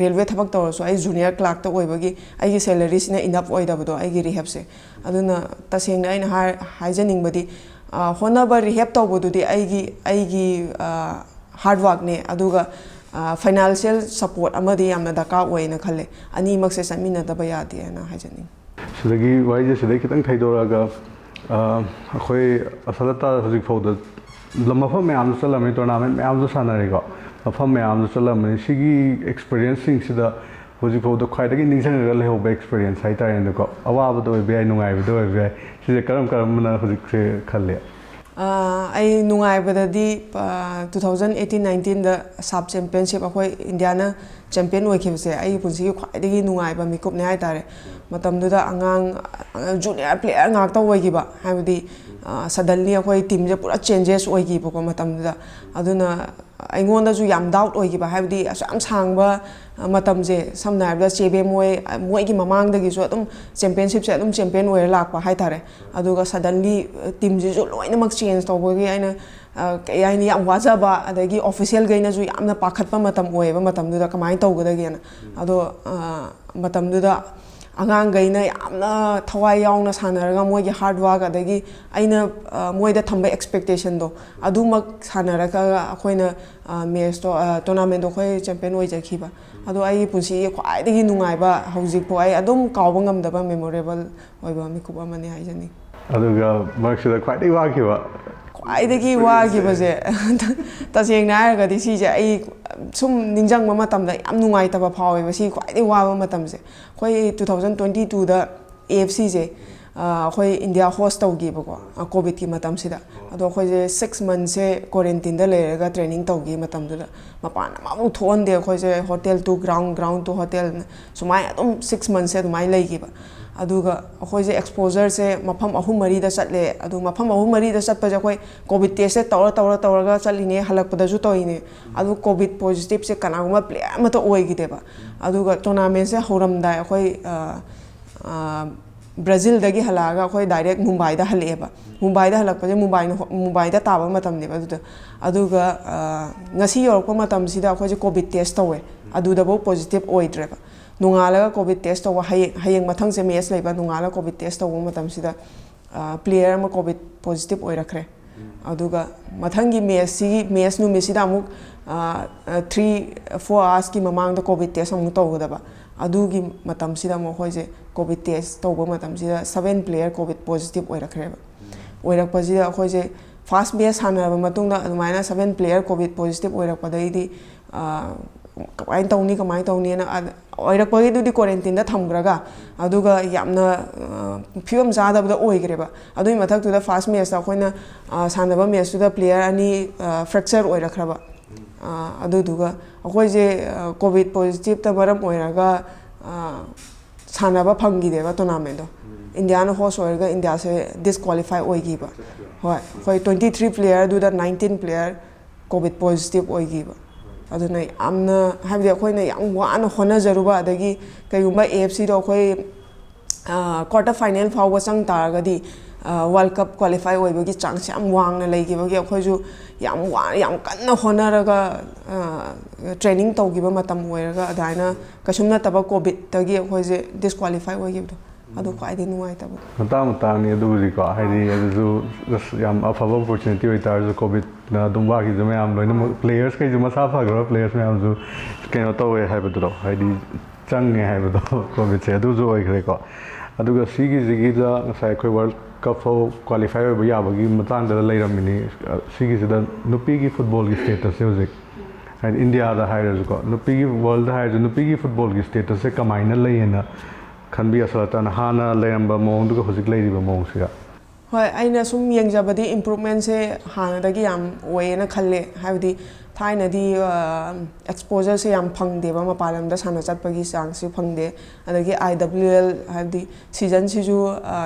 ꯔꯦꯜꯋꯦ ꯊꯕꯛ ꯇꯧꯔꯁꯨ ꯑꯩ ꯖꯨꯅꯤꯌꯔ ꯀ꯭ꯂꯥꯔꯛꯇ ꯑꯣꯏꯕꯒꯤ ꯑꯩꯒꯤ ꯁꯦꯂꯔꯤꯁꯤꯅ ꯏꯅꯐ ꯑꯣꯏꯗꯕꯗꯣ ꯑꯩꯒꯤ ꯔꯤꯍꯦꯞꯁꯦ꯫ ꯑꯗꯨꯅ ꯇꯁꯦꯡꯅ ꯑꯩꯅ ꯍꯥꯏ-, ꯍꯥꯏꯖꯅꯤꯡꯕꯗꯤ, ꯑ, ꯍꯣꯠꯅꯕ, ꯔꯤꯍꯦꯞ ꯇꯧꯕꯗꯨꯗꯤ ꯑꯩꯒꯤ, ꯑꯩꯒꯤ, ꯑ, ꯍꯥꯔꯗ ꯋꯥꯔꯛꯅꯦ, ꯑꯗꯨꯒ, ꯑ, ꯐꯥꯏꯅꯥꯟꯁꯤꯌꯦꯜ ꯁꯄꯣꯔꯠ ꯑꯃꯗꯤ ꯌꯥꯝꯅ ꯗꯔꯀꯥꯔ ꯑꯣꯏꯅ ꯈꯜꯂꯦ꯫ ꯑꯅꯤꯃꯛꯁꯦ ꯆꯠꯃꯤꯟꯅꯗꯕ ꯌꯥꯗꯦꯅ ꯍꯥꯏꯖꯅꯤꯡꯉꯤ꯫ ꯁꯤꯗꯒꯤ ꯋꯥꯔꯤꯁꯦ ꯁꯤꯗꯩ ꯈꯤꯇꯪ ꯊꯩꯗꯣꯔꯛꯑꯒ, ꯑ, ꯑꯩꯈꯣꯏ ꯑꯁꯥꯂꯇꯥ ꯍꯧꯖꯤꯛ ꯐꯥꯎꯗ ꯂꯝ, ꯃꯐꯝ ꯃꯌꯥꯝꯗ ꯆꯠꯂꯝꯃꯤ, ꯇꯣꯔꯅꯥꯃꯦꯟ ꯃꯌꯥꯝꯁꯨ ꯁꯥꯟꯅꯔꯤꯀꯣ, ꯃꯐꯝ ꯃꯌꯥꯝꯗ ꯆꯠꯂꯝꯃꯅꯤ꯫ ꯁꯤꯒꯤ ꯑꯦꯛꯁꯄꯤꯔꯤꯌꯦꯟꯁꯁꯤꯡꯁꯤꯗ ꯍꯧꯖꯤꯛ ꯐꯥꯎꯗ ꯈ꯭ꯋꯥꯏꯗꯒꯤ ꯅꯤꯡꯁꯤꯡꯉꯒ ꯂꯩꯍꯧꯕ ꯑꯦꯛꯁꯄꯤꯔꯤꯌꯦꯟꯁ ꯍꯥꯏꯇꯥꯔꯦꯅꯦꯀꯣ, ꯑꯋꯥꯕꯗ ꯑꯣꯏꯕ ꯌꯥꯏ, ꯅꯨꯡꯉꯥꯏꯕꯗ ꯑꯣꯏꯕ ꯌꯥꯏ, ꯁꯤꯁꯦ ꯀꯔꯝ ꯀꯔꯝꯕꯅ ꯍꯧꯖꯤꯛꯁꯦ ꯈꯜꯂꯤ? ꯑꯥ, ꯑꯩ ꯅꯨꯡꯉꯥꯏꯕꯗꯗꯤ, ꯑꯥ, two thousand eighteen nineteenꯗ ꯁꯕ ꯆꯦꯝꯄꯤꯌꯟꯁꯤꯞ ꯑꯩꯈꯣꯏ ꯏꯟꯗꯤꯌꯥꯅ ꯆꯦꯝꯄꯤꯌꯟ ꯑꯣꯏꯈꯤꯕꯁꯦ ꯑꯩꯒꯤ ꯄꯨꯟꯁꯤꯒꯤ ꯈ꯭ꯋꯥꯏꯗꯒꯤ ꯅꯨꯡꯉꯥꯏꯕ ꯃꯤꯀꯨꯞꯅꯦ ꯍꯥꯏꯇꯥꯔꯦ꯫ ꯃꯇꯝꯗꯨꯗ ꯑꯉꯥꯡ, ꯑꯉꯥꯡ ꯖꯨꯅꯤꯌꯔ ꯄ꯭ꯂꯦꯌꯔ ꯉꯥꯛꯇ ꯑꯣꯏꯈꯤꯕ, ꯍꯥꯏꯕꯗꯤ, ꯑꯥ, ꯁꯗꯟꯂꯤ ꯑꯩꯈꯣꯏ ꯇꯤꯝꯁꯦ ꯄꯨꯔꯥ ꯆꯦꯟꯖꯦꯁ ꯑꯣꯏꯈꯤꯕꯀꯣ ꯃꯇꯝꯗꯨꯗ꯫ ꯑꯗꯨꯅ ꯑꯩꯉꯣꯟꯗꯁꯨ ꯌꯥꯝ ꯗꯥꯎꯠ ꯑꯣꯏꯈꯤꯕ, ꯍꯥꯏꯕꯗꯤ ꯑꯁꯨꯛ ꯌꯥꯝ ꯁꯥꯡꯕ, ꯑ, ꯃꯇꯝꯁꯦ, ꯁꯝꯅ ꯍꯥꯏꯔꯕꯗ ꯆꯦꯕꯦꯝ ꯍꯣꯏ, ꯑ, ꯃꯣꯏꯒꯤ ꯃꯃꯥꯡꯗꯒꯤꯁꯨ ꯑꯗꯨꯝ ꯆꯦꯝꯄꯤꯌꯟꯁꯤꯞꯁꯦ ꯑꯗꯨꯝ ꯆꯦꯝꯄꯤꯌꯟ ꯑꯣꯏꯔ ꯂꯥꯛꯄ ꯍꯥꯏꯇꯥꯔꯦ꯫ ꯑꯗꯨꯒ ꯁꯗꯟꯂꯤ, ꯑ, ꯇꯤꯝꯁꯤꯁꯨ ꯂꯣꯏꯅꯃꯛ ꯆꯦꯟꯖ ꯇꯧꯕꯒꯤ ꯑꯩꯅ, ꯑ, ꯀꯩ ꯍꯥꯏꯅꯤ, ꯌꯥꯝ ꯋꯥꯖꯕ, ꯑꯗꯒꯤ ꯑꯣꯐꯤꯁꯤꯌꯦꯜꯈꯩꯅꯁꯨ ꯌꯥꯝꯅ ꯄꯥꯈꯠꯄ ꯃꯇꯝ ꯑꯣꯏꯌꯦꯕ ꯃꯇꯝꯗꯨꯗ ꯀꯃꯥꯏꯅ ꯇꯧꯒꯗꯒꯦꯅ꯫ ꯑꯗꯣ, ꯑ, ꯃꯇꯝꯗꯨꯗ ꯑꯉꯥꯡꯈꯩꯅ ꯌꯥꯝꯅ ꯊꯋꯥꯏ ꯌꯥꯎꯅ ꯁꯥꯟꯅꯔꯒ ꯃꯣꯏꯒꯤ ꯍꯥꯔꯗ ꯋꯥꯔꯛ ꯑꯗꯒꯤ ꯑꯩꯅ, ꯑ, ꯃꯣꯏꯗ ꯊꯝꯕ ꯑꯦꯛꯁꯄꯦꯛꯇꯦꯁꯟꯗꯣ ꯑꯗꯨꯃꯛ ꯁꯥꯟꯅꯔꯒ ꯑꯩꯈꯣꯏꯅ, ꯑ, ꯃꯦꯠꯁꯇꯣ, ꯑ, ꯇꯣꯔꯅꯥꯃꯦꯟꯗꯣ ꯑꯩꯈꯣꯏ ꯆꯦꯝꯄꯤꯌꯟ ꯑꯣꯏꯖꯈꯤꯕ꯫ ꯑꯗꯣ ꯑꯩꯒꯤ ꯄꯨꯟꯁꯤꯒꯤ ꯈ꯭ꯋꯥꯏꯗꯒꯤ ꯅꯨꯡꯉꯥꯏꯕ, ꯍꯧꯖꯤꯛꯐꯥꯎ ꯑꯩ ꯑꯗꯨꯝ ꯀꯥꯎꯕ ꯉꯝꯗꯕ ꯃꯦꯃꯣꯔꯦꯕꯜ ꯑꯣꯏꯕ ꯃꯤꯀꯨꯞ ꯑꯃꯅꯤ ꯍꯥꯏꯖꯅꯤꯡꯉꯤ꯫ ꯑꯗꯨꯒ ꯃꯔꯛꯁꯤꯗ ꯈ꯭ꯋꯥꯏꯗꯒꯤ ꯋꯥꯈꯤꯕ? ꯈ꯭ꯋꯥꯏꯗꯒꯤ ꯋꯥꯈꯤꯕꯁꯦ, ꯇꯁꯦꯡꯅ ꯍꯥꯏꯔꯒꯗꯤ ꯁꯤꯁꯦ ꯑꯩ ꯁꯨꯝ ꯅꯤꯡꯁꯤꯡꯕ ꯃꯇꯝꯗ ꯌꯥꯝ ꯅꯨꯡꯉꯥꯏꯇꯕ ꯐꯥꯎꯋꯦꯕ꯫ ꯁꯤ ꯈ꯭ꯋꯥꯏꯗꯒꯤ ꯋꯥꯕ ꯃꯇꯝꯁꯦ꯫ ꯑꯩꯈꯣꯏ two thousand twenty twoꯗ AFCꯁꯦ, ꯑꯩꯈꯣꯏ ꯏꯟꯗꯤꯌꯥ ꯍꯣꯁ ꯇꯧꯈꯤꯕꯀꯣ, ꯀꯣꯚꯤꯗꯀꯤ ꯃꯇꯝꯁꯤꯗ꯫ ꯑꯗꯣ ꯑꯩꯈꯣꯏꯁꯦ ꯁꯤꯛꯁ ꯃꯟꯊꯁꯦ ꯀ꯭ꯋꯥꯔꯦꯟꯇꯤꯟꯗ ꯂꯩꯔꯒ ꯇ꯭ꯔꯦꯅꯤꯡ ꯇꯧꯈꯤ ꯃꯇꯝꯗꯨꯗ꯫ ꯃꯄꯥꯟ ꯑꯃꯐꯥꯎ ꯊꯣꯛꯍꯟꯗꯦ ꯑꯩꯈꯣꯏꯁꯦ, hotel two ground, ground two hotel, ꯁꯨꯃꯥꯏꯅ ꯑꯗꯨꯝ ꯁꯤꯛꯁ ꯃꯟꯊꯁꯦ ꯑꯗꯨꯃꯥꯏꯅ ꯂꯩꯈꯤꯕ꯫ ꯑꯗꯨꯒ ꯑꯩꯈꯣꯏꯁꯦ ꯑꯦꯛꯁꯄꯣꯖꯔꯁꯦ ꯃꯐꯝ ꯑꯍꯨꯝ ꯃꯔꯤꯗ ꯆꯠꯂꯦ꯫ ꯑꯗꯨ ꯃꯐꯝ ꯑꯍꯨꯝ ꯃꯔꯤꯗ ꯆꯠꯄꯁꯦ ꯑꯩꯈꯣꯏ ꯀꯣꯚꯤꯗ ꯇꯦꯁꯁꯦ ꯇꯧꯔ ꯇꯧꯔ ꯇꯧꯔꯒ ꯆꯠꯂꯤꯅꯦ, ꯍꯜꯂꯛꯄꯗꯁꯨ ꯇꯧꯔꯤꯅꯦ꯫ ꯑꯗꯨ ꯀꯣꯚꯤꯗ ꯄꯣꯖꯤꯇꯤꯚꯁꯦ ꯀꯅꯥꯒꯨꯝꯕ ꯄ꯭ꯂꯦꯌꯔ ꯑꯃꯠꯇ ꯑꯣꯏꯈꯤꯗꯦꯕ꯫ ꯑꯗꯨꯒ ꯇꯣꯔꯅꯥꯃꯦꯟꯁꯦ ꯍꯧꯔꯝꯗꯥꯏ ꯑꯩꯈꯣꯏ, ꯑ, ꯑ, ꯕ꯭ꯔꯥꯖꯤꯜꯗꯒꯤ ꯍꯜꯂꯛꯑꯒ ꯑꯩꯈꯣꯏ ꯗꯥꯏꯔꯦꯛ ꯃꯨꯝꯕꯥꯏꯗ ꯍꯜꯂꯛꯑꯦꯕ꯫ ꯃꯨꯝꯕꯥꯏꯗ ꯍꯜꯂꯛꯄꯁꯦ ꯃꯨꯝꯕꯥꯏꯅ ꯍꯣ-, ꯃꯨꯝꯕꯥꯏꯗ ꯇꯥꯕ ꯃꯇꯝꯅꯦꯕ ꯑꯗꯨꯗ꯫ ꯑꯗꯨꯒ, ꯑ, ꯉꯁꯤ ꯌꯧꯔꯛꯄ ꯃꯇꯝꯁꯤꯗ ꯑꯩꯈꯣꯏꯁꯦ ꯀꯣꯚꯤꯗ ꯇꯦꯁ ꯇꯧꯋꯦ꯫ ꯑꯗꯨꯗꯐꯥꯎ ꯄꯣꯖꯤꯇꯤꯚ ꯑꯣꯏꯗ꯭ꯔꯦꯕ꯫ ꯅꯣꯡꯉꯥꯜꯂꯒ ꯀꯣꯚꯤꯗ ꯇꯦꯁ ꯇꯧꯕ, ꯍꯌꯦꯡ, ꯍꯌꯦꯡ ꯃꯊꯪꯁꯦ ꯃꯦꯠꯆ ꯂꯩꯕ, ꯅꯣꯡꯉꯥꯜꯂꯒ ꯀꯣꯚꯤꯗ ꯇꯦꯁ ꯇꯧꯕ ꯃꯇꯝꯁꯤꯗ, ꯑ, ꯄ꯭ꯂꯦꯌꯔ ꯑꯃ ꯀꯣꯚꯤꯗ ꯄꯣꯖꯤꯇꯤꯚ ꯑꯣꯏꯔꯛꯈ꯭ꯔꯦ꯫ ꯑꯗꯨꯒ ꯃꯊꯪꯒꯤ ꯃꯦꯠꯆꯁꯤꯒꯤ, ꯃꯦꯠꯆ ꯅꯨꯃꯤꯠꯁꯤꯗ ꯑꯃꯨꯛ, ꯑ, ꯑ, ꯊ꯭ꯔꯤ, ꯐꯣꯔ ꯑꯋꯥꯔꯁꯀꯤ ꯃꯃꯥꯡꯗ ꯀꯣꯚꯤꯗ ꯇꯦꯁ ꯑꯃꯨꯛ ꯇꯧꯒꯗꯕ꯫ ꯑꯗꯨꯒꯤ ꯃꯇꯝꯁꯤꯗ ꯑꯃꯨꯛ ꯑꯩꯈꯣꯏꯁꯦ ꯀꯣꯚꯤꯗ ꯇꯦꯁ ꯇꯧꯕ ꯃꯇꯝꯁꯤꯗ ꯁꯚꯦꯟ ꯄ꯭ꯂꯦꯌꯔ ꯀꯣꯚꯤꯗ ꯄꯣꯖꯤꯇꯤꯚ ꯑꯣꯏꯔꯛꯈ꯭ꯔꯦꯕ꯫ ꯑꯣꯏꯔꯛꯄꯁꯤꯗ ꯑꯩꯈꯣꯏꯁꯦ ꯐꯥꯔꯁ ꯃꯦꯠꯆ ꯁꯥꯟꯅꯔꯕ ꯃꯇꯨꯡꯗ ꯑꯗꯨꯃꯥꯏꯅ ꯁꯚꯦꯟ ꯄ꯭ꯂꯦꯌꯔ ꯀꯣꯚꯤꯗ ꯄꯣꯖꯤꯇꯤꯚ ꯑꯣꯏꯔꯛꯄꯗꯩꯗꯤ, ꯑ, ꯀꯃꯥꯏꯅ ꯇꯧꯅꯤ, ꯀꯃꯥꯏꯅ ꯇꯧꯅꯤꯅ, ꯑ, ꯑꯣꯏꯔꯛꯄꯒꯤꯗꯨꯗꯤ ꯀ꯭ꯋꯥꯔꯦꯟꯇꯤꯟꯗ ꯊꯝꯈ꯭ꯔꯒ, ꯑꯗꯨꯒ ꯌꯥꯝꯅ, ꯑ, ꯐꯤꯕꯝ ꯆꯥꯗꯕꯗ ꯑꯣꯏꯈ꯭ꯔꯦꯕ꯫ ꯑꯗꯨꯒꯤ ꯃꯊꯛꯇꯨꯗ ꯐꯥꯔꯁ ꯃꯦꯠꯆꯇ ꯑꯩꯈꯣꯏꯅ, ꯑ, ꯁꯥꯟꯅꯕ ꯃꯦꯠꯆꯇꯨꯗ ꯄ꯭ꯂꯦꯌꯔ ꯑꯅꯤ, ꯑ, ꯐ꯭ꯔꯦꯛꯆꯔ ꯑꯣꯏꯔꯛꯈ꯭ꯔꯕ꯫ ꯑ, ꯑꯗꯨꯗꯨꯒ ꯑꯩꯈꯣꯏꯁꯦ, ꯑ, ꯀꯣꯚꯤꯗ ꯄꯣꯖꯤꯇꯤꯚꯇ ꯃꯔꯝ ꯑꯣꯏꯔꯒ, ꯑ, ꯁꯥꯟꯅꯕ ꯐꯪꯈꯤꯗꯦꯕ ꯇꯣꯔꯅꯥꯃꯦꯟꯗꯣ꯫ ꯏꯟꯗꯤꯌꯥꯅ ꯍꯣꯁ ꯑꯣꯏꯔꯒ ꯏꯟꯗꯤꯌꯥꯁꯦ ꯗꯤꯁꯀ꯭ꯋꯥꯂꯤꯐꯥꯏ ꯑꯣꯏꯈꯤꯕ꯫ ꯍꯣꯏ, ꯑꯩꯈꯣꯏ ꯇ꯭ꯋꯦꯟꯇꯤ ꯊ꯭ꯔꯤ ꯄ꯭ꯂꯦꯌꯔꯗꯨꯗ ꯅꯥꯏꯟꯇꯤꯟ ꯄ꯭ꯂꯦꯌꯔ ꯀꯣꯚꯤꯗ ꯄꯣꯖꯤꯇꯤꯚ ꯑꯣꯏꯈꯤꯕ꯫ ꯑꯗꯨꯅ ꯌꯥꯝꯅ, ꯍꯥꯏꯕꯗꯤ ꯑꯩꯈꯣꯏꯅ ꯌꯥꯝ ꯋꯥꯅ ꯍꯣꯠꯅꯖꯔꯨꯕ, ꯑꯗꯒꯤ ꯀꯩꯒꯨꯝꯕ ꯑꯦ ꯑꯦꯐ ꯁꯤꯗꯣ ꯑꯩꯈꯣꯏ, ꯑ, ꯀ꯭ꯋꯥꯔꯇꯔ ꯐꯥꯏꯅꯦꯜ ꯐꯥꯎꯕ ꯆꯪ ꯇꯥꯔꯒꯗꯤ, ꯑ, ꯋꯥꯔꯜ ꯀꯞ ꯀ꯭ꯋꯥꯂꯤꯐꯥꯏ ꯑꯣꯏꯕꯒꯤ ꯆꯥꯟꯁ ꯌꯥꯝ ꯋꯥꯡꯅ ꯂꯩꯈꯤꯕꯒꯤ ꯑꯩꯈꯣꯏꯁꯨ ꯌꯥꯝ ꯋꯥ-, ꯌꯥꯝ ꯀꯟꯅ ꯍꯣꯠꯅꯔꯒ, ꯑ, ꯇ꯭ꯔꯦꯅꯤꯡ ꯇꯧꯈꯤꯕ ꯃꯇꯝ ꯑꯣꯏꯔꯒ ꯑꯗꯨꯃꯥꯏꯅ ꯀꯩꯁꯨꯝ ꯅꯠꯇꯕ ꯀꯣꯚꯤꯗꯇꯒꯤ ꯑꯩꯈꯣꯏꯁꯦ ꯗꯤꯁꯀ꯭ꯋꯥꯂꯤꯐꯥꯏ ꯑꯣꯏꯈꯤꯕꯗꯣ꯫ ꯑꯗꯨ ꯈ꯭ꯋꯥꯏꯗꯒꯤ ꯅꯨꯡꯉꯥꯏꯇꯕ꯫ ꯃꯇꯥꯡ ꯃꯇꯥꯡꯅꯤ ꯑꯗꯨꯕꯨꯗꯤꯀꯣ, ꯍꯥꯏꯗꯤ ꯑꯗꯨꯁꯨ ꯑꯁ ꯌꯥꯝ ꯑꯐꯕ ꯑꯣꯄꯣꯔꯆꯨꯅꯤꯇꯤ ꯑꯣꯏꯇꯥꯔꯁꯨ ꯀꯣꯚꯤꯗꯅ ꯑꯗꯨꯝ ꯋꯥꯈꯤꯕꯁꯨ ꯃꯌꯥꯝ ꯂꯣꯏꯅꯃꯛ, ꯄ꯭ꯂꯦꯌꯔꯁ ꯈꯩꯁꯨ ꯃꯁꯥ ꯐꯈ꯭ꯔꯕ ꯄ꯭ꯂꯦꯌꯔꯁ ꯃꯌꯥꯝꯁꯨ ꯀꯩꯅꯣ ꯇꯧꯋꯦ ꯍꯥꯏꯕꯗꯨꯗꯣ, ꯍꯥꯏꯗꯤ ꯆꯪꯉꯦ ꯍꯥꯏꯕꯗꯣ ꯀꯣꯚꯤꯗꯁꯦ ꯑꯗꯨꯁꯨ ꯑꯣꯏꯈ꯭ꯔꯦꯀꯣ꯫ ꯑꯗꯨꯒ ꯁꯤꯒꯤꯁꯤꯒꯤꯗ ꯉꯁꯥꯏ ꯑꯩꯈꯣꯏ ꯋꯥꯔꯜ ꯀꯞ ꯐꯥꯎ ꯀ꯭ꯋꯥꯂꯤꯐꯥꯏ ꯑꯣꯏꯕ ꯌꯥꯕꯒꯤ ꯃꯇꯥꯡꯗ ꯂꯩꯔꯝꯃꯤꯅꯤ꯫ ꯁꯤꯒꯤꯁꯤꯗ ꯅꯨꯄꯤꯒꯤ ꯐꯨꯠꯕꯣꯜꯒꯤ ꯁ꯭ꯇꯦꯇꯁꯁꯦ ꯍꯧꯖꯤꯛ, ꯍꯥꯏꯗꯤ ꯏꯟꯗꯤꯌꯥꯗ ꯍꯥꯏꯔꯁꯨꯀꯣ, ꯅꯨꯄꯤꯒꯤ, ꯋꯥꯔꯜꯗ ꯍꯥꯏꯔꯁꯨ ꯅꯨꯄꯤꯒꯤ ꯐꯨꯠꯕꯣꯜꯒꯤ ꯁ꯭ꯇꯦꯇꯁꯁꯦ ꯀꯃꯥꯏꯅ ꯂꯩꯌꯦꯅ ꯈꯟꯕꯤ ꯑꯁꯂꯇꯥꯅ, ꯍꯥꯟꯅ ꯂꯩꯔꯝꯕ ꯃꯑꯣꯡꯗꯨꯒ ꯍꯧꯖꯤꯛ ꯂꯩꯔꯤꯕ ꯃꯑꯣꯡꯁꯤꯒ? ꯍꯣꯏ, ꯑꯩꯅ ꯁꯨꯝ ꯌꯦꯡꯖꯕꯗꯤ improvement ꯁꯦ ꯍꯥꯟꯅꯗꯒꯤ ꯌꯥꯝ ꯑꯣꯏꯌꯦꯅ ꯈꯜꯂꯦ꯫ ꯍꯥꯏꯕꯗꯤ ꯊꯥꯏꯅꯗꯤ exposure ꯁꯦ ꯌꯥꯝ ꯐꯪꯗꯦꯕ, ꯃꯄꯥꯟ ꯂꯝꯗ ꯁꯥꯟꯅ ꯆꯠꯄꯒꯤ chance ꯁꯨ ꯐꯪꯗꯦ꯫ ꯑꯗꯒꯤ I W L ꯍꯥꯏꯕꯗꯤ season ꯁꯤꯁꯨ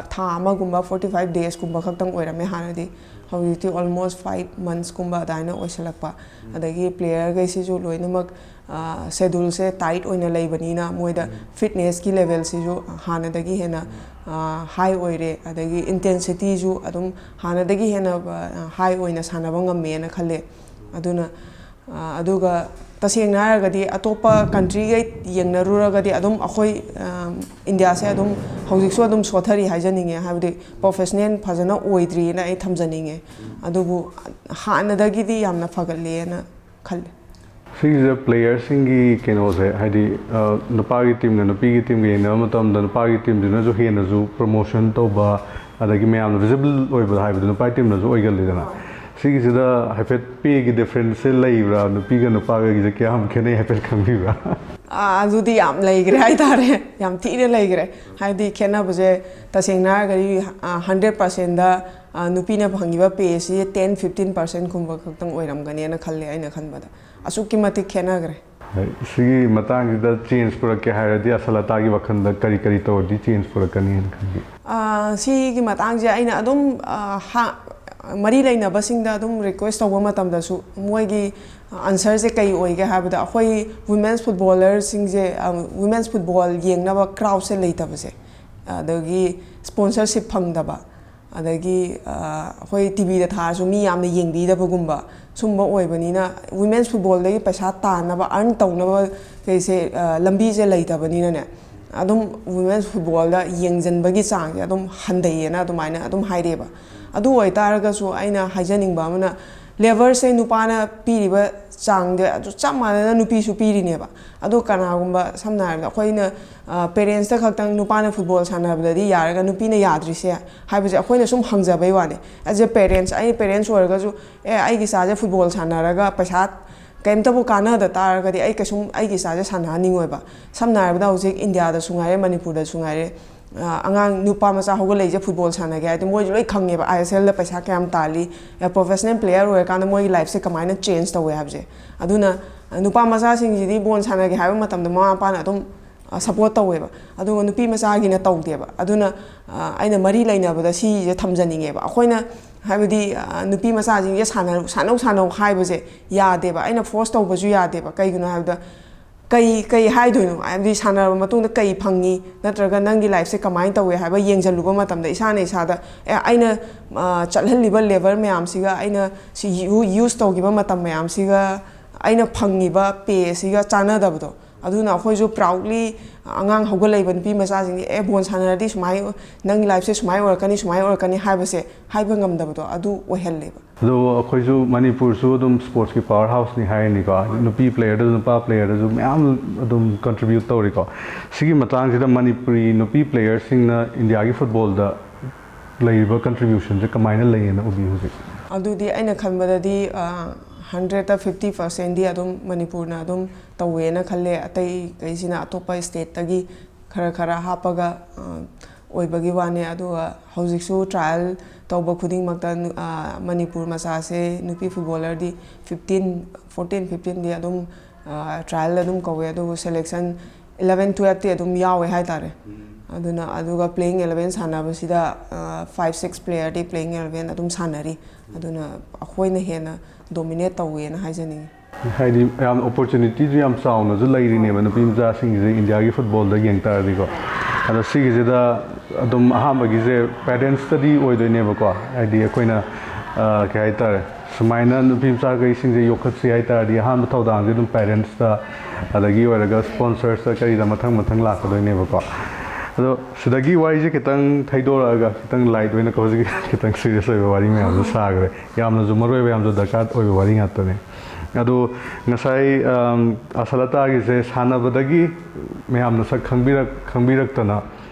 ꯊꯥ ꯑꯃꯒꯨꯝꯕ, forty five days ꯀꯨꯝꯕ ꯈꯛꯇꯪ ꯑꯣꯏꯔꯝꯃꯦ ꯍꯥꯟꯅꯗꯤ꯫ ꯍꯧꯖꯤꯛꯇꯤ almost five months ꯀꯨꯝꯕ ꯑꯗꯨꯃꯥꯏꯅ ꯑꯣꯏꯁꯜꯂꯛꯄ꯫ ꯑꯗꯒꯤ player ꯈꯩꯁꯤꯁꯨ ꯂꯣꯏꯅꯃꯛ schedule ꯁꯦ tight ꯑꯣꯏꯅ ꯂꯩꯕꯅꯤꯅ ꯃꯣꯏꯗ fitness ꯀꯤ level ꯁꯤꯁꯨ ꯍꯥꯟꯅꯗꯒꯤ ꯍꯦꯟꯅ high ꯑꯣꯏꯔꯦ꯫ ꯑꯗꯒꯤ intensity ꯁꯨ ꯑꯗꯨꯝ ꯍꯥꯟꯅꯗꯒꯤ ꯍꯦꯟꯅ high ꯑꯣꯏꯅ ꯁꯥꯟꯅꯕ ꯉꯝꯃꯦꯅ ꯈꯜꯂꯦ꯫ ꯑꯗꯨꯅ ꯑꯗꯨꯒ ꯇꯁꯦꯡꯅ ꯍꯥꯏꯔꯒꯗꯤ ꯑꯇꯣꯞꯄ country ꯈꯩ ꯌꯦꯡꯅꯔꯨꯔꯒꯗꯤ ꯑꯗꯨꯝ ꯑꯩꯈꯣꯏ ꯏꯟꯗꯤꯌꯥꯁꯦ ꯑꯗꯨꯝ ꯍꯧꯖꯤꯛꯁꯨ ꯑꯗꯨꯝ ꯁꯣꯊꯔꯤ ꯍꯥꯏꯖꯅꯤꯡꯉꯦ꯫ ꯍꯥꯏꯕꯗꯤ professional ꯐꯖꯅ ꯑꯣꯏꯗ꯭ꯔꯤꯅ ꯑꯩ ꯊꯝꯖꯅꯤꯡꯉꯦ꯫ ꯑꯗꯨꯕꯨ ꯍꯥꯟꯅꯗꯒꯤꯗꯤ ꯌꯥꯝꯅ ꯐꯒꯠꯂꯦꯅ ꯈꯜꯂꯦ꯫ ꯁꯤꯒꯤꯁꯤꯗ player ꯁꯤꯡꯒꯤ ꯀꯩꯅꯣꯁꯦ, ꯍꯥꯏꯗꯤ ꯅꯨꯄꯥꯒꯤ team ꯒ ꯅꯨꯄꯤꯒꯤ team ꯒ ꯌꯦꯡꯅꯕ ꯃꯇꯝꯗ ꯅꯨꯄꯥꯒꯤ team ꯁꯤꯅꯁꯨ ꯍꯦꯟꯅꯁꯨ promotion ꯇꯧꯕ, ꯑꯗꯒꯤ ꯃꯌꯥꯝꯅ visible ꯑꯣꯏꯕ ꯍꯥꯏꯕꯗꯣ ꯅꯨꯄꯥꯒꯤ team ꯅꯁꯨ ꯑꯣꯏꯒꯜꯂꯤꯗꯅ꯫ ꯁꯤꯒꯤꯁꯤꯗ ꯍꯥꯏꯐꯦꯠ pay ꯒꯤ difference ꯁꯦ ꯂꯩꯕ꯭ꯔꯥ? ꯅꯨꯄꯤꯒ ꯅꯨꯄꯥꯒꯒꯤꯁꯦ ꯀꯌꯥꯝ ꯈꯦꯠꯅꯩ ꯍꯥꯏꯐꯦꯠ ꯈꯪꯕꯤꯕ꯭ꯔꯥ? ꯑꯗꯨꯗꯤ ꯌꯥꯝ ꯂꯩꯈ꯭ꯔꯦ ꯍꯥꯏꯇꯥꯔꯦ꯫ ꯌꯥꯝ ꯊꯤꯅ ꯂꯩꯈ꯭ꯔꯦ꯫ ꯍꯥꯏꯗꯤ ꯈꯦꯠꯅꯕꯁꯦ ꯇꯁꯦꯡꯅ ꯍꯥꯏꯔꯒꯗꯤ hundred percent ꯗ ꯅꯨꯄꯤꯅ ꯐꯪꯉꯤꯕ pay ꯁꯤ ten fifteen percent ꯀꯨꯝꯕ ꯈꯛꯇꯪ ꯑꯣꯏꯔꯝꯒꯅꯦꯅ ꯈꯜꯂꯦ ꯑꯩꯅ ꯈꯟꯕꯗ꯫ ꯑꯁꯨꯛꯀꯤ ꯃꯇꯤꯛ ꯈꯦꯠꯅꯈ꯭ꯔꯦ꯫ ꯁꯤꯒꯤ ꯃꯇꯥꯡꯁꯤꯗ change ꯄꯨꯔꯛꯀꯦ ꯍꯥꯏꯔꯗꯤ ꯑꯁꯂꯇꯥꯒꯤ ꯋꯥꯈꯜꯗ ꯀꯔꯤ ꯀꯔꯤ ꯇꯧꯔꯗꯤ change ꯄꯨꯔꯛꯀꯅꯤꯅ ꯈꯟꯕꯤ? ꯁꯤꯒꯤ ꯃꯇꯥꯡꯁꯦ ꯑꯩꯅ ꯑꯗꯨꯝ ꯃꯔꯤ ꯂꯩꯅꯕꯁꯤꯡꯗ ꯑꯗꯨꯝ request ꯇꯧꯕ ꯃꯇꯝꯗꯁꯨ ꯃꯣꯏꯒꯤ answer ꯁꯦ ꯀꯩ ꯑꯣꯏꯒꯦ ꯍꯥꯏꯕꯗ ꯑꯩꯈꯣꯏ women's footballer ꯁꯤꯡꯁꯦ, women's football ꯌꯦꯡꯅꯕ crowd ꯁꯦ ꯂꯩꯇꯕꯁꯦ, ꯑꯗꯒꯤ sponsorship ꯐꯪꯗꯕ, ꯑꯗꯒꯤ ꯑꯩꯈꯣꯏ T V ꯗ ꯊꯥꯔꯁꯨ ꯃꯤ ꯌꯥꯝꯅ ꯌꯦꯡꯕꯤꯗꯕꯒꯨꯝꯕ ꯁꯨꯝꯕ ꯑꯣꯏꯕꯅꯤꯅ women's football ꯗꯒꯤ ꯄꯩꯁꯥ ꯇꯥꯟꯅꯕ, earn ꯇꯧꯅꯕ ꯀꯩꯁꯦ, ꯂꯝꯕꯤꯁꯦ ꯂꯩꯇꯕꯅꯤꯅꯅꯦ, ꯑꯗꯨꯝ women's football ꯗ ꯌꯦꯡꯁꯤꯟꯕꯒꯤ ꯆꯥꯡꯁꯦ ꯑꯗꯨꯝ ꯍꯟꯊꯩꯌꯦꯅ ꯑꯗꯨꯃꯥꯏꯅ ꯑꯗꯨꯝ ꯍꯥꯏꯔꯛꯑꯦꯕ꯫ ꯑꯗꯨ ꯑꯣꯏꯇꯥꯔꯒꯁꯨ ꯑꯩꯅ ꯍꯥꯏꯖꯅꯤꯡꯕ ꯑꯃꯅ, level ꯁꯦ ꯅꯨꯄꯥꯅ ꯄꯤꯔꯤꯕ ꯆꯥꯡꯗ ꯑꯗꯨ ꯆꯞ ꯃꯥꯟꯅꯅ ꯅꯨꯄꯤꯁꯨ ꯄꯤꯔꯤꯅꯦꯕ꯫ ꯑꯗꯣ ꯀꯅꯥꯒꯨꯝꯕ ꯁꯝꯅ ꯍꯥꯏꯔꯕꯗ ꯑꯩꯈꯣꯏꯅ parents ꯇ ꯈꯛꯇꯪ ꯅꯨꯄꯥꯅ football ꯁꯥꯟꯅꯕꯗꯗꯤ ꯌꯥꯔꯒ ꯅꯨꯄꯤꯅ ꯌꯥꯗ꯭ꯔꯤꯁꯦ ꯍꯥꯏꯕꯁꯦ ꯑꯩꯈꯣꯏꯅ ꯁꯨꯝ ꯍꯪꯖꯕꯩ ꯋꯥꯅꯤ꯫ As a parents, ꯑꯩ parents ꯑꯣꯏꯔꯒꯁꯨ, ꯑꯦ, ꯑꯩꯒꯤ ꯏꯆꯥꯁꯦ football ꯁꯥꯟꯅꯔꯒ ꯄꯩꯁꯥ ꯀꯩꯝꯇꯕꯨ ꯀꯥꯟꯅꯗ ꯇꯥꯔꯒꯗꯤ ꯑꯩ ꯀꯩꯁꯨꯝ ꯑꯩꯒꯤ ꯏꯆꯥꯁꯦ ꯁꯥꯟꯅꯍꯟꯅꯤꯡꯉꯣꯏꯕ꯫ ꯁꯝꯅ ꯍꯥꯏꯔꯕꯗ ꯍꯧꯖꯤꯛ ꯏꯟꯗꯤꯌꯥꯗꯁꯨ ꯉꯥꯏꯔꯦ, ꯃꯅꯤꯄꯨꯔꯗꯁꯨ ꯉꯥꯏꯔꯦ, ꯑ, ꯑꯉꯥꯡ ꯅꯨꯄꯥ ꯃꯆꯥ ꯍꯧꯒꯠꯂꯛꯏꯁꯦ ꯐꯨꯠꯕꯣꯜ ꯁꯥꯟꯅꯒꯦ ꯍꯥꯏꯗꯤ ꯃꯣꯏꯁꯨ ꯂꯣꯏ ꯈꯪꯉꯦꯕ, ꯑꯥꯏ ꯑꯦꯁ ꯑꯦꯜꯗ ꯄꯩꯁꯥ ꯀꯌꯥꯝ ꯇꯥꯜꯂꯤ, ꯄ꯭ꯔꯣꯐꯦꯁꯅꯦꯜ ꯄ꯭ꯂꯦꯌꯔ ꯑꯣꯏꯔꯀꯥꯟꯗ ꯃꯣꯏꯒꯤ ꯂꯥꯏꯐꯁꯦ ꯀꯃꯥꯏꯅ ꯆꯦꯟꯖ ꯇꯧꯋꯦ ꯍꯥꯏꯕꯁꯦ꯫ ꯑꯗꯨꯅ, ꯑ, ꯅꯨꯄꯥ ꯃꯆꯥꯁꯤꯡꯁꯤꯗꯤ ꯕꯣꯜ ꯁꯥꯟꯅꯒꯦ ꯍꯥꯏꯕ ꯃꯇꯝꯗ ꯃꯃꯥ ꯃꯄꯥꯅ ꯑꯗꯨꯝ ꯁꯞꯄꯣꯔꯠ ꯇꯧꯋꯦꯕ꯫ ꯑꯗꯨꯒ ꯅꯨꯄꯤ ꯃꯆꯥꯒꯤꯅ ꯇꯧꯗꯦꯕ꯫ ꯑꯗꯨꯅ, ꯑ, ꯑꯩꯅ ꯃꯔꯤ ꯂꯩꯅꯕꯗ ꯁꯤꯁꯦ ꯊꯝꯖꯅꯤꯡꯉꯦꯕ꯫ ꯑꯩꯈꯣꯏꯅ ꯍꯥꯏꯕꯗꯤ, ꯑ, ꯅꯨꯄꯤ ꯃꯆꯥꯁꯤꯡꯁꯦ ꯁꯥꯟꯅ-, ꯁꯥꯟꯅꯧ ꯁꯥꯟꯅꯧ ꯍꯥꯏꯕꯁꯦ ꯌꯥꯗꯦꯕ, ꯑꯩꯅ ꯐꯣꯔꯁ ꯇꯧꯕꯁꯨ ꯌꯥꯗꯦꯕ꯫ ꯀꯩꯒꯤꯅꯣ ꯍꯥꯏꯕꯗ ꯀꯩ, ꯀꯩ ꯍꯥꯏꯗꯣꯏꯅꯣ? ꯍꯥꯏꯕꯗꯤ ꯁꯥꯟꯅꯔꯕ ꯃꯇꯨꯡꯗ ꯀꯩ ꯐꯪꯉꯤ, ꯅꯠꯇ꯭ꯔꯒ ꯅꯪꯒꯤ ꯂꯥꯏꯐꯁꯦ ꯀꯃꯥꯏꯅ ꯇꯧꯋꯦ ꯍꯥꯏꯕ ꯌꯦꯡꯁꯤꯜꯂꯨꯕ ꯃꯇꯝꯗ ꯏꯁꯥꯅ ꯏꯁꯥꯗ, "ꯑꯦ, ꯑꯩꯅ, ꯑ, ꯆꯠꯍꯜꯂꯤꯕ ꯂꯦꯕꯔ ꯃꯌꯥꯝꯁꯤꯒ, ꯑꯩꯅ ꯁꯤ ꯌꯨ-, ꯌꯨꯁ ꯇꯧꯈꯤꯕ ꯃꯇꯝ ꯃꯌꯥꯝꯁꯤꯒ, ꯑꯩꯅ ꯐꯪꯉꯤꯕ ꯄꯦ ꯑꯁꯤꯒ ꯆꯥꯟꯅꯗꯕꯗꯣ"꯫ ꯑꯗꯨꯅ ꯑꯩꯈꯣꯏꯁꯨ ꯄ꯭ꯔꯥꯎꯠꯂꯤ ꯑꯉꯥꯡ ꯍꯧꯒꯠꯂꯛꯏꯕ ꯅꯨꯄꯤ ꯃꯆꯥꯁꯤꯡꯁꯦ, "ꯑꯦ, ꯕꯣꯜ ꯁꯥꯟꯅꯔꯗꯤ ꯁꯨꯃꯥꯏ, ꯅꯪꯒꯤ ꯂꯥꯏꯐꯁꯦ ꯁꯨꯃꯥꯏ ꯑꯣꯏꯔꯛꯀꯅꯤ, ꯁꯨꯃꯥꯏ ꯑꯣꯏꯔꯛꯀꯅꯤ" ꯍꯥꯏꯕꯁꯦ ꯍꯥꯏꯕ ꯉꯝꯗꯕꯗꯣ ꯑꯗꯨ ꯑꯣꯏꯍꯜꯂꯦꯕ꯫ ꯑꯗꯣ ꯑꯩꯈꯣꯏꯁꯨ ꯃꯅꯤꯄꯨꯔꯁꯨ ꯑꯗꯨꯝ ꯁ꯭ꯄꯣꯔꯠꯁꯀꯤ ꯄꯥꯋꯔ ꯍꯥꯎꯁꯅꯤ ꯍꯥꯏꯔꯅꯤꯀꯣ꯫ ꯅꯨꯄꯤ ꯄ꯭ꯂꯦꯌꯔꯗꯁꯨ, ꯅꯨꯄꯥ ꯄ꯭ꯂꯦꯌꯔꯗꯁꯨ ꯃꯌꯥꯝ ꯑꯗꯨꯝ ꯀꯟꯇ꯭ꯔꯤꯕ꯭ꯌꯨꯠ ꯇꯧꯔꯤꯀꯣ꯫ ꯁꯤꯒꯤ ꯃꯇꯥꯡꯁꯤꯗ ꯃꯅꯤꯄꯨꯔꯤ ꯅꯨꯄꯤ ꯄ꯭ꯂꯦꯌꯔꯁꯤꯡꯅ ꯏꯟꯗꯤꯌꯥꯒꯤ ꯐꯨꯠꯕꯣꯜꯗ ꯂꯩꯔꯤꯕ ꯀꯟꯇ꯭ꯔꯤꯕ꯭ꯌꯨꯁꯟꯁꯦ ꯀꯃꯥꯏꯅ ꯂꯩꯌꯦꯅ ꯎꯕꯤ ꯍꯧꯖꯤꯛ? ꯑꯗꯨꯗꯤ ꯑꯩꯅ ꯈꯟꯕꯗꯗꯤ, ꯑ, ꯍꯟꯗ꯭ꯔꯦꯠꯇ ꯐꯤꯐꯇꯤ ꯄꯥꯔꯁꯦꯟꯗꯤ ꯑꯗꯨꯝ ꯃꯅꯤꯄꯨꯔꯅ ꯑꯗꯨꯝ ꯇꯧꯋꯦꯅ ꯈꯜꯂꯦ꯫ ꯑꯇꯩꯈꯩꯁꯤꯅ ꯑꯇꯣꯞꯄ ꯁ꯭ꯇꯦꯠꯇꯒꯤ ꯈꯔ ꯈꯔ ꯍꯥꯞꯄꯒ, ꯑ, ꯑꯣꯏꯕꯒꯤ ꯋꯥꯅꯦ꯫ ꯑꯗꯨꯒ ꯍꯧꯖꯤꯛꯁꯨ ꯇ꯭ꯔꯥꯏꯌꯦꯜ ꯇꯧꯕ ꯈꯨꯗꯤꯡꯃꯛꯇ ꯅꯨ-, ꯑ, ꯃꯅꯤꯄꯨꯔ ꯃꯆꯥꯁꯦ, ꯅꯨꯄꯤ ꯐꯨꯠꯕꯣꯂꯔꯗꯤ ꯐꯤꯐꯇꯤꯟ, ꯐꯣꯔꯇꯤꯟ, ꯐꯤꯐꯇꯤꯟꯗꯤ ꯑꯗꯨꯝ, ꯑ, ꯇ꯭ꯔꯥꯏꯌꯦꯜ ꯑꯗꯨꯝ ꯀꯧꯋꯦ꯫ ꯑꯗꯨꯕꯨ ꯁꯦꯂꯦꯛꯁꯟ ꯏꯂꯚꯦꯟ, ꯇꯨꯌꯦꯜꯐꯇꯤ ꯑꯗꯨꯝ ꯌꯥꯎꯋꯦ ꯍꯥꯏꯇꯥꯔꯦ꯫ ꯑꯗꯨꯅ, ꯑꯗꯨꯒ ꯄ꯭ꯂꯦꯌꯤꯡ ꯏꯂꯚꯦꯟ ꯁꯥꯟꯅꯕꯁꯤꯗ, ꯑ, ꯐꯥꯏꯚ, ꯁꯤꯛꯁ ꯄ꯭ꯂꯦꯌꯔꯗꯤ ꯄ꯭ꯂꯦꯌꯤꯡ ꯏꯂꯚꯦꯟ ꯑꯗꯨꯝ ꯁꯥꯟꯅꯔꯤ꯫ ꯑꯗꯨꯅ ꯑꯩꯈꯣꯏꯅ ꯍꯦꯟꯅ ꯗꯣꯃꯤꯅꯦꯠ ꯇꯧꯋꯦꯅ ꯍꯥꯏꯖꯅꯤꯡꯉꯤ꯫ ꯍꯥꯏꯗꯤ ꯌꯥꯝ ꯑꯣꯄꯣꯔꯆꯨꯅꯤꯇꯤꯁꯨ ꯌꯥꯝ ꯆꯥꯎꯅꯁꯨ ꯂꯩꯔꯤꯅꯦꯕ ꯅꯨꯄꯤ ꯃꯆꯥꯁꯤꯡꯁꯦ ꯏꯟꯗꯤꯌꯥꯒꯤ ꯐꯨꯠꯕꯣꯜꯗ ꯌꯦꯡ ꯇꯥꯔꯗꯤꯀꯣ꯫ ꯑꯗꯣ ꯁꯤꯒꯤꯁꯤꯗ ꯑꯗꯨꯝ ꯑꯍꯥꯟꯕꯒꯤꯁꯦ ꯄꯦꯔꯦꯟꯁꯇꯗꯤ ꯑꯣꯏꯗꯣꯏꯅꯦꯕꯀꯣ꯫ ꯍꯥꯏꯗꯤ ꯑꯩꯈꯣꯏꯅ, ꯑ, ꯀꯩ ꯍꯥꯏꯇꯥꯔꯦ, ꯁꯨꯃꯥꯏꯅ ꯅꯨꯄꯤ ꯃꯆꯥꯈꯩꯁꯤꯡꯁꯦ ꯌꯣꯛꯈꯠꯁꯤ ꯍꯥꯏ ꯇꯥꯔꯗꯤ ꯑꯍꯥꯟꯕ ꯊꯧꯗꯥꯡꯁꯦ ꯑꯗꯨꯝ ꯄꯦꯔꯦꯟꯁꯇ, ꯑꯗꯒꯤ ꯑꯣꯏꯔꯒ ꯁ꯭ꯄꯣꯟꯁꯔꯁꯇ ꯀꯔꯤꯗ ꯃꯊꯪ ꯃꯊꯪ ꯂꯥꯛꯀꯗꯣꯏꯅꯦꯕꯀꯣ꯫ ꯑꯗꯣ ꯁꯤꯗꯒꯤ ꯋꯥꯔꯤꯁꯦ ꯈꯤꯇꯪ ꯊꯩꯗꯣꯔꯛꯑꯒ ꯈꯤꯇꯪ ꯂꯥꯏꯠ ꯑꯣꯏꯅ ꯍꯧꯖꯤꯛ ꯈꯤꯇꯪ ꯁꯤꯔꯤꯌꯁ ꯑꯣꯏꯕ ꯋꯥꯔꯤ ꯃꯌꯥꯝꯁꯨ ꯁꯥꯈ꯭ꯔꯦ꯫ ꯌꯥꯝꯅꯁꯨ ꯃꯔꯨ ꯑꯣꯏꯕ, ꯌꯥꯝꯁꯨ ꯗꯔꯀꯥꯔ ꯑꯣꯏꯕ ꯋꯥꯔꯤ ꯉꯥꯛꯇꯅꯦ꯫ ꯑꯗꯣ ꯉꯁꯥꯏ, ꯑꯝ, ꯑꯁꯂꯇꯥꯒꯤꯁꯦ ꯁꯥꯟꯅꯕꯗꯒꯤ ꯃꯌꯥꯝꯅ ꯁꯛ ꯈꯪꯕꯤꯔꯛ-, ꯈꯪꯕꯤꯔꯛꯇꯅ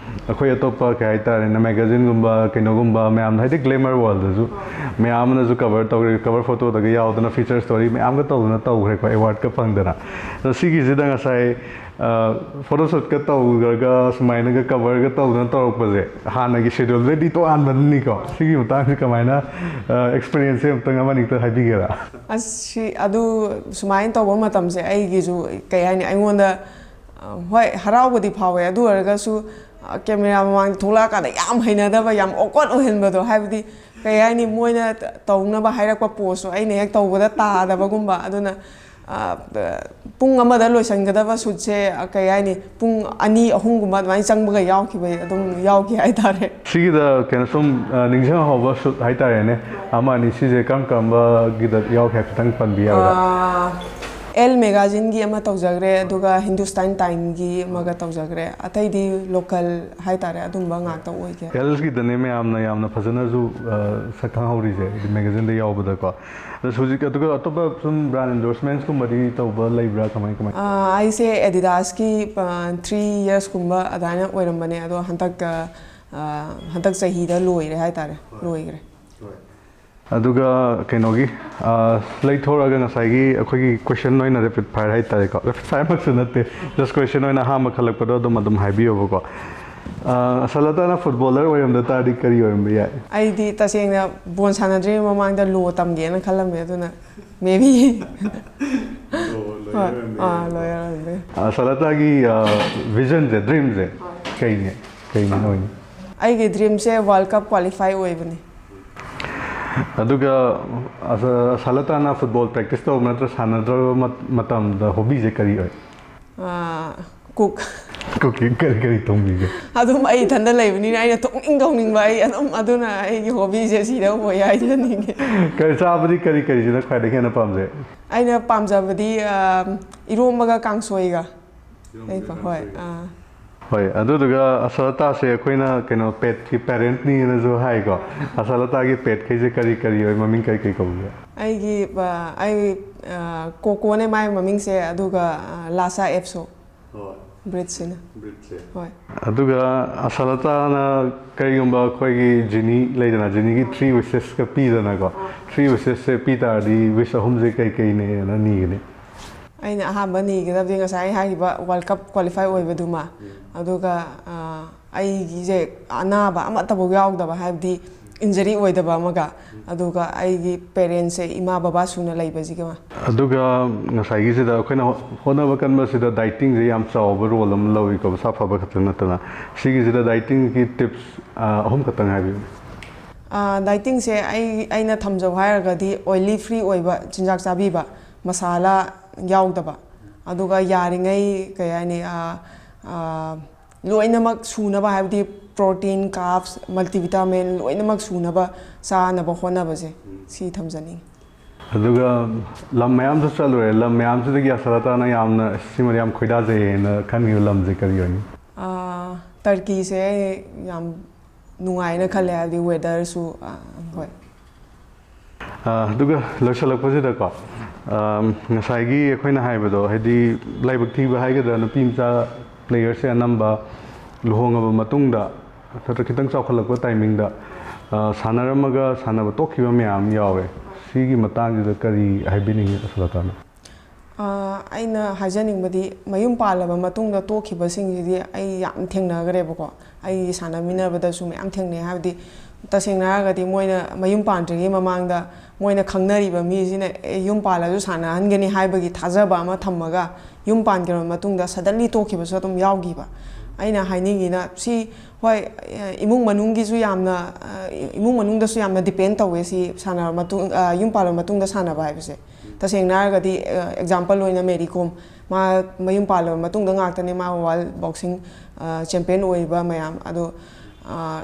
ꯑꯩꯈꯣꯏ ꯑꯇꯣꯞꯄ ꯀꯩ ꯍꯥꯏꯇꯥꯔꯦꯅꯦ, ꯃꯦꯒꯥꯖꯤꯟꯒꯨꯝꯕ ꯀꯩꯅꯣꯒꯨꯝꯕ ꯃꯌꯥꯝꯗ, ꯍꯥꯏꯗꯤ ꯒ꯭ꯂꯦꯃꯔ ꯋꯥꯔꯜꯗꯁꯨ ꯃꯌꯥꯝ ꯑꯃꯅꯁꯨ ꯀꯕꯔ ꯇꯧꯈ꯭ꯔꯦ, ꯀꯕꯔ ꯐꯣꯇꯣꯗꯒ ꯌꯥꯎꯗꯅ, ꯐꯤꯆꯔ ꯁ꯭ꯇꯣꯔꯤ ꯃꯌꯥꯝꯒ ꯇꯧꯗꯅ ꯇꯧꯈ꯭ꯔꯦꯀꯣ, ꯑꯦꯋꯥꯔꯗꯀ ꯐꯪꯗꯅ꯫ ꯑꯗꯣ ꯁꯤꯒꯤꯁꯤꯗ ꯉꯁꯥꯏ ꯐꯣꯇꯣꯁꯨꯠꯀ ꯇꯧꯈ꯭ꯔꯒ ꯁꯨꯃꯥꯏꯅꯒ ꯀꯕꯔꯒ ꯇꯧꯗꯅ ꯇꯧꯔꯛꯄꯁꯦ ꯍꯥꯟꯅꯒꯤ ꯁꯦꯗ꯭ꯌꯨꯜꯗꯩꯗꯤ ꯇꯣꯉꯥꯟꯕꯅꯤꯀꯣ꯫ ꯁꯤꯒꯤ ꯃꯇꯥꯡꯁꯤ ꯀꯃꯥꯏꯅ ꯑꯦꯛꯁꯄꯤꯔꯤꯌꯦꯟꯁꯁꯦ ꯑꯃꯨꯛꯇꯪ ꯑꯃꯅꯤꯛꯇ ꯍꯥꯏꯕꯤꯒꯦꯔꯥ? ꯑꯁ, ꯁꯤ ꯑꯗꯨ ꯁꯨꯃꯥꯏꯅ ꯇꯧꯕ ꯃꯇꯝꯁꯦ ꯑꯩꯒꯤꯁꯨ ꯀꯩ ꯍꯥꯏꯅꯤ, ꯑꯩꯉꯣꯟꯗ ꯑ, ꯍꯣꯏ, ꯍꯔꯥꯎꯕꯗꯤ ꯐꯥꯎꯋꯦ꯫ ꯑꯗꯨ ꯑꯣꯏꯔꯒꯁꯨ ꯑ, ꯀꯦꯃꯦꯔꯥ ꯃꯃꯥꯡꯗ ꯊꯣꯛꯂꯛꯑꯀꯥꯟꯗ ꯌꯥꯝ ꯍꯩꯅꯗꯕ, ꯌꯥꯝ ꯑꯣꯛꯋꯥꯔꯗ ꯑꯣꯏꯍꯟꯕꯗꯣ, ꯍꯥꯏꯕꯗꯤ ꯀꯩ ꯍꯥꯏꯅꯤ, ꯃꯣꯏꯅ ꯇ- ꯇꯧꯅꯕ ꯍꯥꯏꯔꯛꯄ ꯄꯣꯁꯁꯨ ꯑꯩꯅ ꯍꯦꯛ ꯇꯧꯕꯗ ꯇꯥꯗꯕꯒꯨꯝꯕ꯫ ꯑꯗꯨꯅ ꯑ, ꯄꯨꯡ ꯑꯃꯗ ꯂꯣꯏꯁꯤꯟꯒꯗꯕ ꯁꯨꯠꯁꯦ, ꯑ, ꯀꯩ ꯍꯥꯏꯅꯤ, ꯄꯨꯡ ꯑꯅꯤ ꯑꯍꯨꯝꯒꯨꯝꯕ ꯑꯗꯨꯃꯥꯏꯅ ꯆꯪꯕꯒ ꯌꯥꯎꯈꯤꯕ, ꯑꯗꯨꯝ ꯌꯥꯎꯈꯤ ꯍꯥꯏꯇꯥꯔꯦ꯫ ꯁꯤꯒꯤꯗ ꯀꯩꯅꯣ ꯁꯨꯝ ꯑ, ꯅꯤꯡꯁꯤꯡꯍꯧꯕ ꯁꯨꯠ ꯍꯥꯏꯇꯥꯔꯦꯅꯦ, ꯑꯃ ꯑꯅꯤ, ꯁꯤꯁꯦ ꯀꯔꯝ ꯀꯔꯝꯕꯒꯤꯗ ꯌꯥꯎꯈꯤ ꯍꯥꯏꯐꯦꯠꯇꯪ ꯄꯟꯕꯤ ꯌꯥꯒꯗ꯭ꯔꯥ? ꯑꯦꯜ ꯃꯦꯒꯥꯖꯤꯟꯒꯤ ꯑꯃ ꯇꯧꯖꯈ꯭ꯔꯦ, ꯑꯗꯨꯒ ꯍꯤꯟꯗꯨꯁꯇꯥꯟ ꯇꯥꯏꯝꯒꯤ ꯑꯃꯒ ꯇꯧꯖꯈ꯭ꯔꯦ꯫ ꯑꯇꯩꯗꯤ ꯂꯣꯀꯦꯜ ꯍꯥꯏꯇꯥꯔꯦ, ꯑꯗꯨꯝꯕ ꯉꯥꯛꯇ ꯑꯣꯏꯈ꯭ꯔꯦ꯫ ꯑꯦꯜꯁꯀꯤꯗꯅꯦ ꯃꯌꯥꯝꯅ ꯌꯥꯝꯅ ꯐꯖꯅꯁꯨ ꯑ, ꯁꯛ ꯈꯪꯍꯧꯔꯤꯁꯦ, ꯍꯥꯏꯗꯤ ꯃꯦꯒꯥꯖꯤꯟꯗ ꯌꯥꯎꯕꯗꯀꯣ꯫ ꯑꯗꯣ ꯍꯧꯖꯤꯛ ꯑꯗꯨꯒ ꯑꯇꯣꯞꯄ ꯁꯨꯝ ꯕ꯭ꯔꯥꯟ ꯑꯦꯟꯗꯣꯔꯁꯃꯦꯟꯁꯀꯨꯝꯕꯗꯤ ꯇꯧꯕ ꯂꯩꯕ꯭ꯔꯥ, ꯀꯃꯥꯏ ꯀꯃꯥꯏ? ꯑꯥ, ꯑꯩꯁꯦ ꯑꯦꯗꯤꯗꯥꯁꯀꯤ ꯊ꯭ꯔꯤ ꯌꯔꯁꯀꯨꯝꯕ ꯑꯗꯨꯃꯥꯏꯅ ꯑꯣꯏꯔꯝꯕꯅꯦ, ꯑꯗꯣ ꯍꯟꯗꯛ ꯑ, ꯑ, ꯍꯟꯗꯛ ꯆꯍꯤꯗ ꯂꯣꯏꯔꯦ ꯍꯥꯏꯇꯥꯔꯦ, ꯂꯣꯏꯈ꯭ꯔꯦ꯫ ꯑꯗꯨꯒ ꯀꯩꯅꯣꯒꯤ ꯑ, ꯂꯩꯊꯣꯔꯛꯑꯒ ꯉꯁꯥꯏꯒꯤ ꯑꯩꯈꯣꯏꯒꯤ ꯀꯣꯏꯁꯟ ꯑꯣꯏꯅ ꯔꯦꯄꯤꯠ ꯐꯥꯏꯌꯔ ꯍꯥꯏꯇꯥꯔꯦꯀꯣ, ꯔꯦꯄꯤꯠ ꯐꯥꯏꯌꯔꯃꯛꯁꯨ ꯅꯠꯇꯦ, ꯖꯁ ꯀꯣꯏꯁꯟ ꯑꯣꯏꯅ ꯑꯍꯥꯟꯕ ꯈꯜꯂꯛꯄꯗꯣ ꯑꯗꯨꯝ ꯑꯗꯨꯝ ꯍꯥꯏꯕꯤꯌꯣꯕꯀꯣ꯫ ꯑ, ꯁꯂꯇꯥꯅ ꯐꯨꯠꯕꯣꯂꯔ ꯑꯣꯏꯔꯝꯗ ꯇꯥꯔꯗꯤ ꯀꯔꯤ ꯑꯣꯏꯔꯝꯕ ꯌꯥꯏ? ꯑꯩꯗꯤ ꯇꯁꯦꯡꯅ ꯕꯣꯜ ꯁꯥꯟꯅꯗ꯭ꯔꯤꯉꯩ ꯃꯃꯥꯡꯗ ꯂꯣ ꯇꯝꯒꯦꯅ ꯈꯜꯂꯝꯃꯦ, ꯑꯗꯨꯅ ꯃꯦꯕꯤ꯫ ꯍꯣꯏ, ꯑꯥ, ꯂꯣꯌꯔ ꯑꯣꯏꯔꯝꯕ ꯌꯥꯏ꯫ ꯑ, ꯁꯂꯇꯥꯒꯤ ꯚꯤꯖꯟꯁꯦ, ꯗ꯭ꯔꯤꯝꯁꯦ ꯀꯩꯅꯦ? ꯀꯩꯅꯦ ꯑꯣꯏꯅꯤ? ꯑꯩꯒꯤ ꯗ꯭ꯔꯤꯝꯁꯦ ꯋꯥꯔꯜ ꯀꯞ ꯀ꯭ꯋꯥꯂꯤꯐꯥꯏ ꯑꯣꯏꯕꯅꯤ꯫ ꯑꯗꯨꯒ ꯑ, ꯁ- ꯁꯂꯇꯥꯅ ꯐꯨꯠꯕꯣꯜ ꯄ꯭ꯔꯦꯛꯇꯤꯁ ꯇꯧꯕ ꯅꯠꯇ꯭ꯔꯒ ꯁꯥꯟꯅꯗ꯭ꯔꯕ ꯃꯠ- ꯃꯇꯝꯗ ꯍꯣꯕꯤꯁꯦ ꯀꯔꯤ ꯑꯣꯏ? ꯑꯥ, ꯀꯨꯛ꯫ ꯀꯨꯀꯤꯡ ꯀꯔꯤ ꯀꯔꯤ ꯊꯣꯡꯕꯤꯒꯦ? ꯑꯗꯨꯝ ꯑꯩ ꯏꯊꯟꯗ ꯂꯩꯕꯅꯤꯅ ꯑꯩꯅ ꯊꯣꯡꯅꯤꯡ ꯊꯣꯡꯅꯤꯡꯕ, ꯑꯩ ꯑꯗꯨꯝ, ꯑꯗꯨꯅ ꯑꯩꯒꯤ ꯍꯣꯕꯤꯁꯦ ꯁꯤꯗ ꯑꯣꯏ ꯍꯥꯏꯖꯅꯤꯡꯉꯦ꯫ ꯀꯔꯤ ꯆꯥꯕꯗꯤ ꯀꯔꯤ ꯀꯔꯤꯁꯤꯅ ꯈ꯭ꯋꯥꯏꯗꯒꯤ ꯍꯦꯟꯅ ꯄꯥꯝꯖꯩ? ꯑꯩꯅ ꯄꯥꯝꯖꯕꯗꯤ ꯑꯥ, ꯏꯔꯣꯝꯕꯒ ꯀꯥꯡꯁꯣꯏꯒ꯫ ꯑꯩ ꯄꯥ- ꯍꯣꯏ, ꯑꯥ꯫ ꯍꯣꯏ, ꯑꯗꯨꯗꯨꯒ ꯑꯁꯂꯇꯥꯁꯦ ꯑꯩꯈꯣꯏꯅ ꯀꯩꯅꯣ ꯄꯦꯠꯀꯤ ꯄꯦꯔꯦꯟꯠꯅꯤꯅꯁꯨ ꯍꯥꯏꯀꯣ꯫ ꯑꯁꯂꯇꯥꯒꯤ ꯄꯦꯠꯈꯩꯁꯦ ꯀꯔꯤ ꯀꯔꯤ ꯑꯣꯏ, ꯃꯃꯤꯡ ꯀꯔꯤ ꯀꯔꯤ ꯀꯧꯒꯦ? ꯑꯩꯒꯤ ꯑꯥ, ꯑꯩ ꯑꯥ, ꯀꯣꯀꯣꯅꯦ ꯃꯥꯏ ꯃꯃꯤꯡꯁꯦ, ꯑꯗꯨꯒ ꯑꯥ, ꯂꯥꯁꯥ ꯑꯦꯞꯁꯣ꯫ ꯕ꯭ꯔꯤꯠꯁꯤꯅ꯫ ꯕ꯭ꯔꯤꯠꯁꯦ꯫ ꯍꯣꯏ꯫ ꯑꯗꯨꯒ ꯑꯁꯂꯇꯥꯅ ꯀꯔꯤꯒꯨꯝꯕ ꯑꯩꯈꯣꯏꯒꯤ ꯖꯤꯅꯤ ꯂꯩꯗꯅ, ꯖꯤꯅꯤꯒꯤ ꯊ꯭ꯔꯤ ꯋꯤꯁꯦꯁꯀ ꯄꯤꯗꯅꯀꯣ, ꯊ꯭ꯔꯤ ꯋꯤꯁꯦꯁꯁꯦ ꯄꯤ ꯇꯥꯔꯗꯤ ꯋꯤꯁ ꯑꯍꯨꯝꯁꯦ ꯀꯩꯀꯩꯅꯦꯅ ꯅꯤꯒꯅꯤ? ꯑꯩꯅ ꯑꯍꯥꯟꯕ ꯅꯤꯒꯗꯕꯗꯤ ꯉꯁꯥꯏ ꯑꯩ ꯍꯥꯏꯈꯤꯕ ꯋꯥꯔꯜ ꯀꯞ ꯀ꯭ꯋꯥꯂꯤꯐꯥꯏ ꯑꯣꯏꯕꯗꯨꯃ, ꯑꯗꯨꯒ ꯑ, ꯑꯩꯒꯤꯁꯦ ꯑꯅꯥꯕ ꯑꯃꯠꯇꯐꯥꯎ ꯌꯥꯎꯗꯕ, ꯍꯥꯏꯕꯗꯤ ꯏꯟꯖꯔꯤ ꯑꯣꯏꯗꯕ ꯑꯃꯒ, ꯑꯗꯨꯒ ꯑꯩꯒꯤ ꯄꯦꯔꯦꯟꯁꯁꯦ, ꯏꯃꯥ ꯕꯕꯥ ꯁꯨꯅ ꯂꯩꯕꯁꯤꯒ꯫ ꯑꯗꯨꯒ ꯉꯁꯥꯏꯒꯤꯁꯤꯗ ꯑꯩꯈꯣꯏꯅ ꯍꯣꯠꯅꯕ ꯀꯟꯕꯁꯤꯗ ꯗꯥꯏꯇꯤꯡꯁꯦ ꯌꯥꯝ ꯆꯥꯎꯕ ꯔꯣꯜ ꯑꯃ ꯂꯧꯏꯀꯣ, ꯃꯁꯥ ꯐꯕ ꯈꯛꯇ ꯅꯠꯇꯅ꯫ ꯁꯤꯒꯤꯁꯤꯗ ꯗꯥꯏꯇꯤꯡꯒꯤ ꯇꯤꯞꯁ ꯑꯍꯨꯝ ꯈꯛꯇꯪ ꯍꯥꯏꯕꯤꯌꯨ꯫ ꯑ, ꯗꯥꯏꯇꯤꯡꯁꯦ ꯑꯩ, ꯑꯩꯅ ꯊꯝꯖꯧ ꯍꯥꯏꯔꯒꯗꯤ ꯑꯣꯏꯂꯤ ꯐ꯭ꯔꯤ ꯑꯣꯏꯕ ꯆꯤꯟꯖꯥꯛ ꯆꯥꯕꯤꯕ, ꯃꯁꯥꯂꯥ ꯌꯥꯎꯗꯕ, ꯑꯗꯨꯒ ꯌꯥꯔꯤꯉꯩ ꯀꯩ ꯍꯥꯏꯅꯤ, ꯑ, ꯑ, ꯂꯣꯏꯅꯃꯛ ꯁꯨꯅꯕ, ꯍꯥꯏꯕꯗꯤ ꯄ꯭ꯔꯣꯇꯤꯟ, ꯀꯥꯞꯁ, ꯃꯜꯇꯤꯚꯤꯇꯥꯃꯤꯟ ꯂꯣꯏꯅꯃꯛ ꯁꯨꯅꯕ ꯆꯥꯅꯕ ꯍꯣꯠꯅꯕꯁꯦ, ꯁꯤ ꯊꯝꯖꯅꯤꯡꯉꯤ꯫ ꯑꯗꯨꯒ ꯂꯝ ꯃꯌꯥꯝꯁꯨ ꯆꯠꯂꯨꯔꯦ, ꯂꯝ ꯃꯌꯥꯝꯁꯤꯗꯒꯤ ꯑꯁꯂꯇꯥꯅ ꯌꯥꯝꯅ ꯁꯤꯃꯗꯤ ꯌꯥꯝ ꯈꯣꯏꯗꯥꯖꯩꯌꯦꯅ ꯈꯟꯈꯤꯕ ꯂꯝꯁꯦ ꯀꯔꯤ ꯑꯣꯏꯅꯤ? ꯑ, ꯇꯔꯀꯤꯁꯦ ꯑꯩ ꯌꯥꯝ ꯅꯨꯡꯉꯥꯏꯅ ꯈꯜꯂꯦ, ꯍꯥꯏꯕꯗꯤ ꯋꯦꯗꯔꯁꯨ, ꯑ, ꯍꯣꯏ꯫ ꯑ, ꯑꯗꯨꯒ ꯂꯣꯏꯁꯤꯜꯂꯛꯄꯁꯤꯗꯀꯣ, ꯑ, ꯉꯁꯥꯏꯒꯤ ꯑꯩꯈꯣꯏꯅ ꯍꯥꯏꯕꯗꯣ, ꯍꯥꯏꯗꯤ ꯂꯥꯏꯕꯛ ꯊꯤꯕ ꯍꯥꯏꯒꯗ꯭ꯔꯥ, ꯅꯨꯄꯤ ꯃꯆꯥ ꯄ꯭ꯂꯦꯌꯔꯁꯦ ꯑꯅꯝꯕ ꯂꯨꯍꯣꯡꯉꯕ ꯃꯇꯨꯡꯗ ꯅꯠꯇ꯭ꯔꯒ ꯈꯤꯇꯪ ꯆꯥꯎꯈꯠꯂꯛꯄ ꯇꯥꯏꯃꯤꯡꯗ, ꯑ, ꯁꯥꯟꯅꯔꯝꯃꯒ ꯁꯥꯟꯅꯕ ꯇꯣꯛꯈꯤꯕ ꯃꯌꯥꯝ ꯌꯥꯎꯋꯦ꯫ ꯁꯤꯒꯤ ꯃꯇꯥꯡꯁꯤꯗ ꯀꯔꯤ ꯍꯥꯏꯕꯤꯅꯤꯡꯉꯤ ꯑꯁꯂꯇꯥꯅ? ꯑ, ꯑꯩꯅ ꯍꯥꯏꯖꯅꯤꯡꯕꯗꯤ, ꯃꯌꯨꯝ ꯄꯥꯜꯂꯕ ꯃꯇꯨꯡꯗ ꯇꯣꯛꯈꯤꯕꯁꯤꯡꯁꯤꯗꯤ ꯑꯩ ꯌꯥꯝ ꯊꯦꯡꯅꯈ꯭ꯔꯦꯕꯀꯣ꯫ ꯑꯩꯒꯤ ꯁꯥꯟꯅꯃꯤꯟꯅꯕꯗꯁꯨ ꯃꯌꯥꯝ ꯊꯦꯡꯅꯩ꯫ ꯍꯥꯏꯕꯗꯤ, ꯇꯁꯦꯡꯅ ꯍꯥꯏꯔꯒꯗꯤ, ꯃꯣꯏꯅ ꯃꯌꯨꯝ ꯄꯥꯟꯗ꯭ꯔꯤꯉꯩ ꯃꯃꯥꯡꯗ ꯃꯣꯏꯅ ꯈꯪꯅꯔꯤꯕ ꯃꯤꯁꯤꯅ, "ꯑꯦ, ꯌꯨꯝ ꯄꯥꯜꯂꯁꯨ ꯁꯥꯟꯅꯍꯟꯒꯅꯤ" ꯍꯥꯏꯕꯒꯤ ꯊꯥꯖꯕ ꯑꯃ ꯊꯝꯃꯒ, ꯌꯨꯝ ꯄꯥꯟꯈ꯭ꯔꯕ ꯃꯇꯨꯡꯗ ꯁꯗꯟꯂꯤ ꯇꯣꯛꯈꯤꯕꯁꯨ ꯑꯗꯨꯝ ꯌꯥꯎꯈꯤꯕ꯫ ꯑꯩꯅ ꯍꯥꯏꯅꯤꯡꯉꯤꯅ, ꯁꯤ, ꯍꯣꯏ, ꯏꯃꯨꯡ ꯃꯅꯨꯡꯒꯤꯁꯨ ꯌꯥꯝꯅ, ꯏꯃꯨꯡ ꯃꯅꯨꯡꯗꯁꯨ ꯌꯥꯝꯅ ꯗꯤꯄꯦꯟ ꯇꯧꯋꯦ, ꯁꯤ ꯁꯥꯟꯅꯔ ꯃꯇꯨꯡ, ꯌꯨꯝ ꯄꯥꯜꯂꯕ ꯃꯇꯨꯡꯗ ꯁꯥꯟꯅꯕ ꯍꯥꯏꯕꯁꯦ꯫ ꯇꯁꯦꯡꯅ ꯍꯥꯏꯔꯒꯗꯤ, ꯑꯦꯛꯖꯥꯝꯄꯜ ꯑꯣꯏꯅ ꯃꯦꯔꯤ ꯀꯣꯝ, ꯃꯥ ꯃꯌꯨꯝ ꯄꯥꯜꯂꯕ ꯃꯇꯨꯡꯗ ꯉꯥꯛꯇꯅꯦ ꯃꯥ ꯋꯥꯔꯜ ꯕꯣꯛꯁꯤꯡ ꯆꯦꯝꯄꯤꯌꯟ ꯑꯣꯏꯔꯤꯕ ꯃꯌꯥꯝ꯫ ꯑꯗꯣ,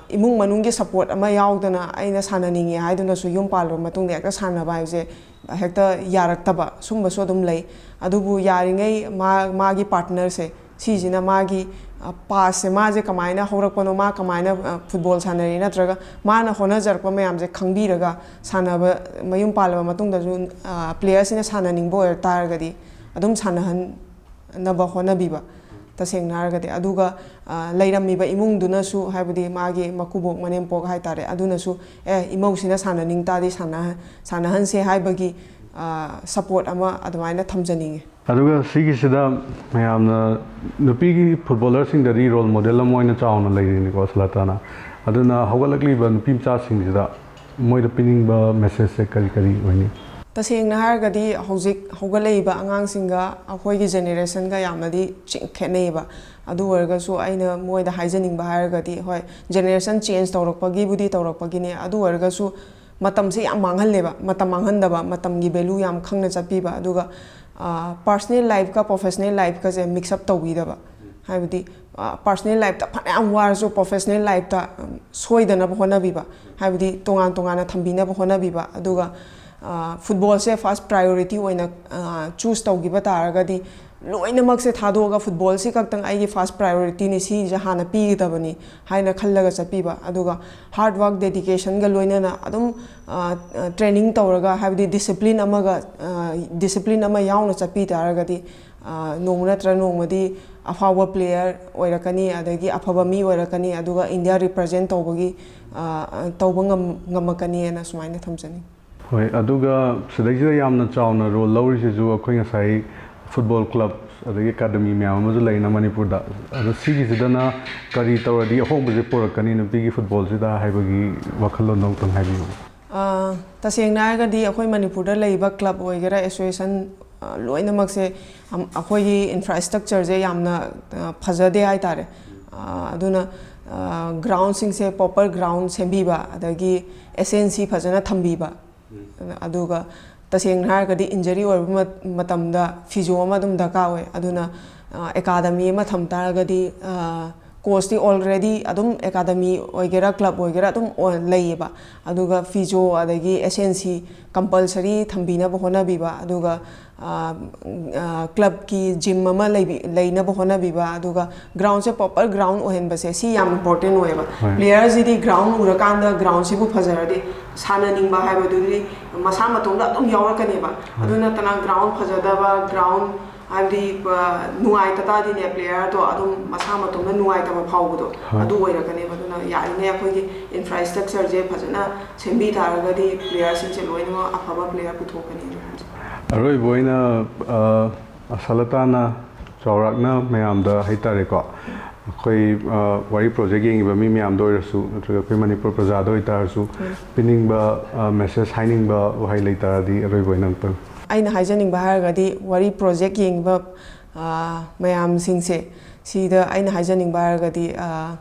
ꯏꯃꯨꯡ ꯃꯅꯨꯡꯒꯤ ꯁꯄꯣꯔꯠ ꯑꯃ ꯌꯥꯎꯗꯅ ꯑꯩꯅ ꯁꯥꯟꯅꯅꯤꯡꯉꯦ ꯍꯥꯏꯗꯨꯅꯁꯨ ꯌꯨꯝ ꯄꯥꯜꯂꯕ ꯃꯇꯨꯡꯗ ꯍꯦꯛꯇ ꯁꯥꯟꯅꯕ ꯍꯥꯏꯕꯁꯦ ꯍꯦꯛꯇ ꯌꯥꯔꯛꯇꯕ, ꯁꯨꯝꯕꯁꯨ ꯑꯗꯨꯝ ꯂꯩ꯫ ꯑꯗꯨꯕꯨ ꯌꯥꯔꯤꯉꯩ ꯃꯥ, ꯃꯥꯒꯤ ꯄꯥꯔꯠꯅꯔꯁꯦ, ꯁꯤꯁꯤꯅ ꯃꯥꯒꯤ, ꯑ, ꯄꯥꯁꯁꯦ, ꯃꯥꯁꯦ ꯀꯃꯥꯏꯅ ꯍꯧꯔꯛꯄꯅꯣ, ꯃꯥ ꯀꯃꯥꯏꯅ, ꯑ, ꯐꯨꯠꯕꯣꯜ ꯁꯥꯟꯅꯔꯤ, ꯅꯠꯇ꯭ꯔꯒ ꯃꯥꯅ ꯍꯣꯠꯅꯖꯔꯛꯄ ꯃꯌꯥꯝꯁꯦ ꯈꯪꯕꯤꯔꯒ, ꯁꯥꯟꯅꯕ, ꯃꯌꯨꯝ ꯄꯥꯜꯂꯕ ꯃꯇꯨꯡꯗꯁꯨ, ꯑ, ꯄ꯭ꯂꯦꯌꯔꯁꯤꯅ ꯁꯥꯟꯅꯅꯤꯡꯕ ꯑꯣꯏꯔꯛ ꯇꯥꯔꯒꯗꯤ ꯑꯗꯨꯝ ꯁꯥꯟꯅꯍꯟꯅꯕ ꯍꯣꯠꯅꯕꯤꯕ꯫ ꯇꯁꯦꯡꯅ ꯍꯥꯏꯔꯒꯗꯤ꯫ ꯑꯗꯨꯒ ꯂꯩꯔꯝꯃꯤꯕ ꯏꯃꯨꯡꯗꯨꯅꯁꯨ, ꯍꯥꯏꯕꯗꯤ ꯃꯥꯒꯤ ꯃꯀꯨꯕꯣꯛ ꯃꯅꯦꯝꯄꯣꯛ ꯍꯥꯏꯇꯥꯔꯦ, ꯑꯗꯨꯅꯁꯨ ꯑꯦ, ꯏꯃꯧꯁꯤꯅ ꯁꯥꯟꯅꯅꯤꯡ ꯇꯥꯔꯗꯤ ꯁꯥꯟꯅꯍꯟꯁꯦ ꯍꯥꯏꯕꯒꯤ ꯁꯄꯣꯔꯠ ꯑꯃ ꯑꯗꯨꯃꯥꯏꯅ ꯊꯝꯖꯅꯤꯡꯉꯤ꯫ ꯑꯗꯨꯒ ꯁꯤꯒꯤꯁꯤꯗ ꯃꯌꯥꯝꯅ ꯅꯨꯄꯤꯒꯤ ꯐꯨꯠꯕꯣꯂꯔꯁꯤꯡꯗꯗꯤ ꯔꯣꯜ ꯃꯣꯗꯦꯜ ꯑꯃ ꯑꯣꯏꯅ ꯆꯥꯎꯅ ꯂꯩꯔꯤꯅꯤꯀꯣ ꯁꯂꯥꯇꯥꯅ꯫ ꯑꯗꯨꯅ ꯍꯧꯒꯠꯂꯛꯂꯤꯕ ꯅꯨꯄꯤ ꯃꯆꯥꯁꯤꯡꯁꯤꯗ ꯃꯣꯏꯗ ꯄꯤꯅꯤꯡꯕ ꯃꯦꯁꯦꯖꯁꯦ ꯀꯔꯤ ꯀꯔꯤ ꯑꯣꯏꯅꯤ? ꯇꯁꯦꯡꯅ ꯍꯥꯏꯔꯒꯗꯤ ꯍꯧꯖꯤꯛ ꯍꯧꯒꯠꯂꯛꯏꯕ ꯑꯉꯥꯡꯁꯤꯡꯒ ꯑꯩꯈꯣꯏꯒꯤ ꯖꯦꯅꯦꯔꯦꯁꯟꯒ ꯌꯥꯝꯅꯗꯤ ꯈꯦꯠꯅꯩꯌꯦꯕ꯫ ꯑꯗꯨ ꯑꯣꯏꯔꯒꯁꯨ ꯑꯩꯅ ꯃꯣꯏꯗ ꯍꯥꯏꯖꯅꯤꯡꯕ ꯍꯥꯏꯔꯒꯗꯤ, ꯍꯣꯏ, ꯖꯦꯅꯦꯔꯦꯁꯟ ꯆꯦꯟꯖ ꯇꯧꯔꯛꯄꯒꯤꯕꯨꯗꯤ ꯇꯧꯔꯛꯄꯒꯤꯅꯦ, ꯑꯗꯨ ꯑꯣꯏꯔꯒꯁꯨ ꯃꯇꯝꯁꯦ ꯌꯥꯝ ꯃꯥꯡꯍꯜꯂꯦꯕ꯫ ꯃꯇꯝ ꯃꯥꯡꯍꯟꯗꯕ, ꯃꯇꯝꯒꯤ ꯚꯦꯂꯨ ꯌꯥꯝ ꯈꯪꯅ ꯆꯠꯄꯤꯕ, ꯑꯗꯨꯒ ꯄꯥꯔꯁꯅꯦꯜ ꯂꯥꯏꯐꯀ ꯄ꯭ꯔꯣꯐꯦꯁꯅꯦꯜ ꯂꯥꯏꯐꯀꯁꯦ ꯃꯤꯛꯁ ꯑꯞ ꯇꯧꯕꯤꯗꯕ꯫ ꯍꯥꯏꯕꯗꯤ ꯄꯥꯔꯁꯅꯦꯜ ꯂꯥꯏꯐꯇ ꯐꯅꯌꯥꯝ ꯋꯥꯔꯁꯨ ꯄ꯭ꯔꯣꯐꯦꯁꯅꯦꯜ ꯂꯥꯏꯐꯇ ꯁꯣꯏꯗꯅꯕ ꯍꯣꯠꯅꯕꯤꯕ, ꯍꯥꯏꯕꯗꯤ ꯇꯣꯉꯥꯟ ꯇꯣꯉꯥꯟꯅ ꯊꯝꯕꯤꯅꯕ ꯍꯣꯠꯅꯕꯤꯕ꯫ ꯑꯗꯨꯒ ꯐꯨꯠꯕꯣꯜꯁꯦ ꯐꯥꯔꯁ ꯄ꯭ꯔꯥꯏꯌꯣꯔꯤꯇꯤ ꯑꯣꯏꯅ ꯆꯨꯁ ꯇꯧꯈꯤꯕ ꯇꯥꯔꯒꯗꯤ, ꯂꯣꯏꯅꯃꯛꯁꯦ ꯊꯥꯗꯣꯛꯑꯒ ꯐꯨꯠꯕꯣꯜꯁꯤ ꯈꯛꯇꯪ ꯑꯩꯒꯤ ꯐꯥꯔꯁ ꯄ꯭ꯔꯥꯏꯌꯣꯔꯤꯇꯤꯅꯤ, ꯁꯤꯁꯦ ꯍꯥꯟꯅ ꯄꯤꯒꯗꯕꯅꯤ ꯍꯥꯏꯅ ꯈꯜꯂꯒ ꯆꯠꯄꯤꯕ꯫ ꯑꯗꯨꯒ ꯍꯥꯔꯗ ꯋꯥꯔꯛ, ꯗꯦꯗꯤꯀꯦꯁꯟꯒ ꯂꯣꯏꯅꯅ ꯑꯗꯨꯝ ꯇ꯭ꯔꯦꯅꯤꯡ ꯇꯧꯔꯒ, ꯍꯥꯏꯕꯗꯤ ꯗꯤꯁꯤꯄ꯭ꯂꯤꯟ ꯑꯃꯒ, ꯗꯤꯁꯤꯄ꯭ꯂꯤꯟ ꯑꯃ ꯌꯥꯎꯅ ꯆꯠꯄꯤ ꯇꯥꯔꯒꯗꯤ, ꯅꯣꯡꯃ ꯅꯠꯇ꯭ꯔ ꯅꯣꯡꯃꯗꯤ ꯑꯐꯥꯎꯕ ꯄ꯭ꯂꯦꯌꯔ ꯑꯣꯏꯔꯛꯀꯅꯤ, ꯑꯗꯒꯤ ꯑꯐꯕ ꯃꯤ ꯑꯣꯏꯔꯛꯀꯅꯤ, ꯑꯗꯨꯒ ꯏꯟꯗꯤꯌꯥ ꯔꯤꯄ꯭ꯔꯖꯦꯟ ꯇꯧꯕꯒꯤ, ꯇꯧꯕ ꯉꯝ-, ꯉꯝꯃꯛꯀꯅꯤꯅ ꯁꯨꯃꯥꯏꯅ ꯊꯝꯖꯅꯤꯡꯉꯤ꯫ ꯍꯣꯏ, ꯑꯗꯨꯒ ꯁꯤꯗꯩꯁꯤꯗ ꯌꯥꯝꯅ ꯆꯥꯎꯅ ꯔꯣꯜ ꯂꯧꯔꯤꯁꯤꯁꯨ ꯑꯩꯈꯣꯏ ꯉꯁꯥꯏ ꯐꯨꯠꯕꯣꯜ ꯀ꯭ꯂꯕ ꯑꯗꯒꯤ ꯑꯦꯀꯥꯗꯃꯤ ꯃꯌꯥꯝ ꯑꯃꯁꯨ ꯂꯩꯅ ꯃꯅꯤꯄꯨꯔꯗ꯫ ꯑꯗꯣ ꯁꯤꯒꯤꯁꯤꯗꯅ ꯀꯔꯤ ꯇꯧꯔꯗꯤ ꯑꯍꯣꯡꯕꯁꯦ ꯄꯨꯔꯛꯀꯅꯤ ꯅꯨꯄꯤꯒꯤ ꯐꯨꯠꯕꯣꯜꯁꯤꯗ ꯍꯥꯏꯕꯒꯤ ꯋꯥꯈꯜꯂꯣꯟꯗꯣ ꯑꯃꯨꯛꯇꯪ ꯍꯥꯏꯕꯤꯌꯨ꯫ ꯑ, ꯇꯁꯦꯡꯅ ꯍꯥꯏꯔꯒꯗꯤ ꯑꯩꯈꯣꯏ ꯃꯅꯤꯄꯨꯔꯗ ꯂꯩꯔꯤꯕ ꯀ꯭ꯂꯕ ꯑꯣꯏꯒꯦꯔꯥ, ꯑꯦꯁꯣꯁꯤꯌꯦꯁꯟ, ꯑ, ꯂꯣꯏꯅꯃꯛꯁꯦ, ꯑꯝ, ꯑꯩꯈꯣꯏꯒꯤ ꯏꯟꯐ꯭ꯔꯥꯁ꯭ꯇ꯭ꯔꯛꯆꯔꯁꯦ ꯌꯥꯝꯅ, ꯑ, ꯐꯖꯗꯦ ꯍꯥꯏꯇꯥꯔꯦ꯫ ꯑ, ꯑꯗꯨꯅ, ꯑ, ꯒ꯭ꯔꯥꯎꯟꯁꯤꯡꯁꯦ ꯄ꯭ꯔꯣꯄꯔ ꯒ꯭ꯔꯥꯎꯟ ꯁꯦꯝꯕꯤꯕ, ꯑꯗꯒꯤ ꯑꯦꯁ ꯑꯦꯟ ꯁꯤ ꯐꯖꯅ ꯊꯝꯕꯤꯕ, ꯑꯗꯨꯒ ꯇꯁꯦꯡꯅ ꯍꯥꯏꯔꯒꯗꯤ ꯏꯟꯖꯔꯤ ꯑꯣꯏꯔꯕ ꯃ-, ꯃꯇꯝꯗ ꯐꯤꯖꯣ ꯑꯃ ꯑꯗꯨꯝ ꯗꯔꯀꯥꯔ ꯑꯣꯏ꯫ ꯑꯗꯨꯅ, ꯑ, ꯑꯦꯀꯥꯗꯃꯤ ꯑꯃ ꯊꯝ ꯇꯥꯔꯒꯗꯤ, ꯑ, ꯀꯣꯆꯇꯤ ꯑꯣꯜꯔꯦꯗꯤ ꯑꯗꯨꯝ ꯑꯦꯀꯥꯗꯃꯤ ꯑꯣꯏꯒꯦꯔꯥ, ꯀ꯭ꯂꯕ ꯑꯣꯏꯒꯦꯔꯥ ꯑꯗꯨꯝ ꯑꯣꯏ-, ꯂꯩꯌꯦꯕ꯫ ꯑꯗꯨꯒ ꯐꯤꯖꯣ ꯑꯗꯒꯤ ꯑꯦꯁ ꯑꯦꯟ ꯁꯤ ꯀꯝꯄꯜꯁꯔꯤ ꯊꯝꯕꯤꯅꯕ ꯍꯣꯠꯅꯕꯤꯕ, ꯑꯗꯨꯒ, ꯑ, ꯑ, ꯀ꯭ꯂꯕꯀꯤ ꯖꯤꯝ ꯑꯃ ꯂꯩꯕꯤ-, ꯂꯩꯅꯕ ꯍꯣꯠꯅꯕꯤꯕ, ꯑꯗꯨꯒ ꯒ꯭ꯔꯥꯎꯟꯁꯦ ꯄ꯭ꯔꯣꯄꯔ ꯒ꯭ꯔꯥꯎꯟ ꯑꯣꯏꯍꯟꯕꯁꯦ, ꯁꯤ ꯌꯥꯝ ꯏꯝꯄꯣꯔꯇꯦꯟ ꯑꯣꯏꯌꯦꯕ꯫ ꯍꯣꯏ꯫ ꯄ꯭ꯂꯦꯌꯔꯁꯤꯗꯤ ꯒ꯭ꯔꯥꯎꯟ ꯎꯔꯀꯥꯟꯗ ꯒ꯭ꯔꯥꯎꯟꯁꯤꯕꯨ ꯐꯖꯔꯗꯤ ꯁꯥꯟꯅꯅꯤꯡꯕ ꯍꯥꯏꯕꯗꯨꯗꯤ ꯃꯁꯥ ꯃꯇꯣꯝꯗ ꯑꯗꯨꯝ ꯌꯥꯎꯔꯛꯀꯅꯦꯕ꯫ ꯑꯗꯨ ꯅꯠꯇꯅ ꯒ꯭ꯔꯥꯎꯟ ꯐꯖꯗꯕ, ꯒ꯭ꯔꯥꯎꯟ, ꯍꯥꯏꯕꯗꯤ ꯑ, ꯅꯨꯡꯉꯥꯏꯇ ꯇꯥꯔꯗꯤꯅꯦ, ꯄ꯭ꯂꯦꯌꯔꯗꯣ ꯑꯗꯨꯝ ꯃꯁꯥ ꯃꯇꯣꯝꯇ ꯅꯨꯡꯉꯥꯏꯇꯕ ꯐꯥꯎꯕꯗꯣ, ꯍꯣꯏ꯫ ꯑꯗꯨ ꯑꯣꯏꯔꯛꯀꯅꯦꯕ꯫ ꯑꯗꯨꯅ ꯌꯥꯔꯤꯉꯩ ꯑꯩꯈꯣꯏꯒꯤ ꯏꯟꯐ꯭ꯔꯥꯁ꯭ꯇ꯭ꯔꯛꯆꯔꯁꯦ ꯐꯖꯅ ꯁꯦꯝꯕꯤ ꯇꯥꯔꯒꯗꯤ ꯄ꯭ꯂꯦꯌꯔꯁꯤꯡꯁꯦ ꯂꯣꯏꯅꯃꯛ ꯑꯐꯕ ꯄ꯭ꯂꯦꯌꯔ ꯄꯨꯊꯣꯛꯀꯅꯤ ꯍꯥꯏꯅ ꯈꯟꯖꯩ꯫ ꯑꯔꯣꯏꯕ ꯑꯣꯏꯅ, ꯑ, ꯑꯁꯥꯂꯇꯥꯅ ꯆꯥꯎꯔꯥꯛꯅ ꯃꯌꯥꯝꯗ ꯍꯥꯏꯇꯥꯔꯦꯀꯣ, ꯑꯩꯈꯣꯏ, ꯑ, ꯋꯥꯔꯤ ꯄ꯭ꯔꯣꯖꯦꯛ ꯌꯦꯡꯉꯤꯕ ꯃꯤ ꯃꯌꯥꯝꯗ ꯑꯣꯏꯔꯁꯨ, ꯅꯠꯇ꯭ꯔꯒ ꯑꯩꯈꯣꯏ ꯃꯅꯤꯄꯨꯔ ꯄ꯭ꯔꯖꯥꯗ ꯑꯣꯏꯇꯥꯔꯁꯨ, ꯎꯝ꯫ ꯄꯤꯅꯤꯡꯕ, ꯑ, ꯃꯦꯁꯦꯖ, ꯍꯥꯏꯅꯤꯡꯕ ꯋꯥꯍꯩ ꯂꯩꯇꯥꯔꯗꯤ ꯑꯔꯣꯏꯕ ꯑꯣꯏꯅ ꯑꯝꯇꯪ꯫ ꯑꯩꯅ ꯍꯥꯏꯖꯅꯤꯡꯕ ꯍꯥꯏꯔꯒꯗꯤ, ꯋꯥꯔꯤ ꯄ꯭ꯔꯣꯖꯦꯛ ꯌꯦꯡꯉꯤꯕ, ꯑ, ꯃꯌꯥꯝꯁꯤꯡꯁꯦ, ꯁꯤꯗ ꯑꯩꯅ ꯍꯥꯏꯖꯅꯤꯡꯕ ꯍꯥꯏꯔꯒꯗꯤ, ꯑ,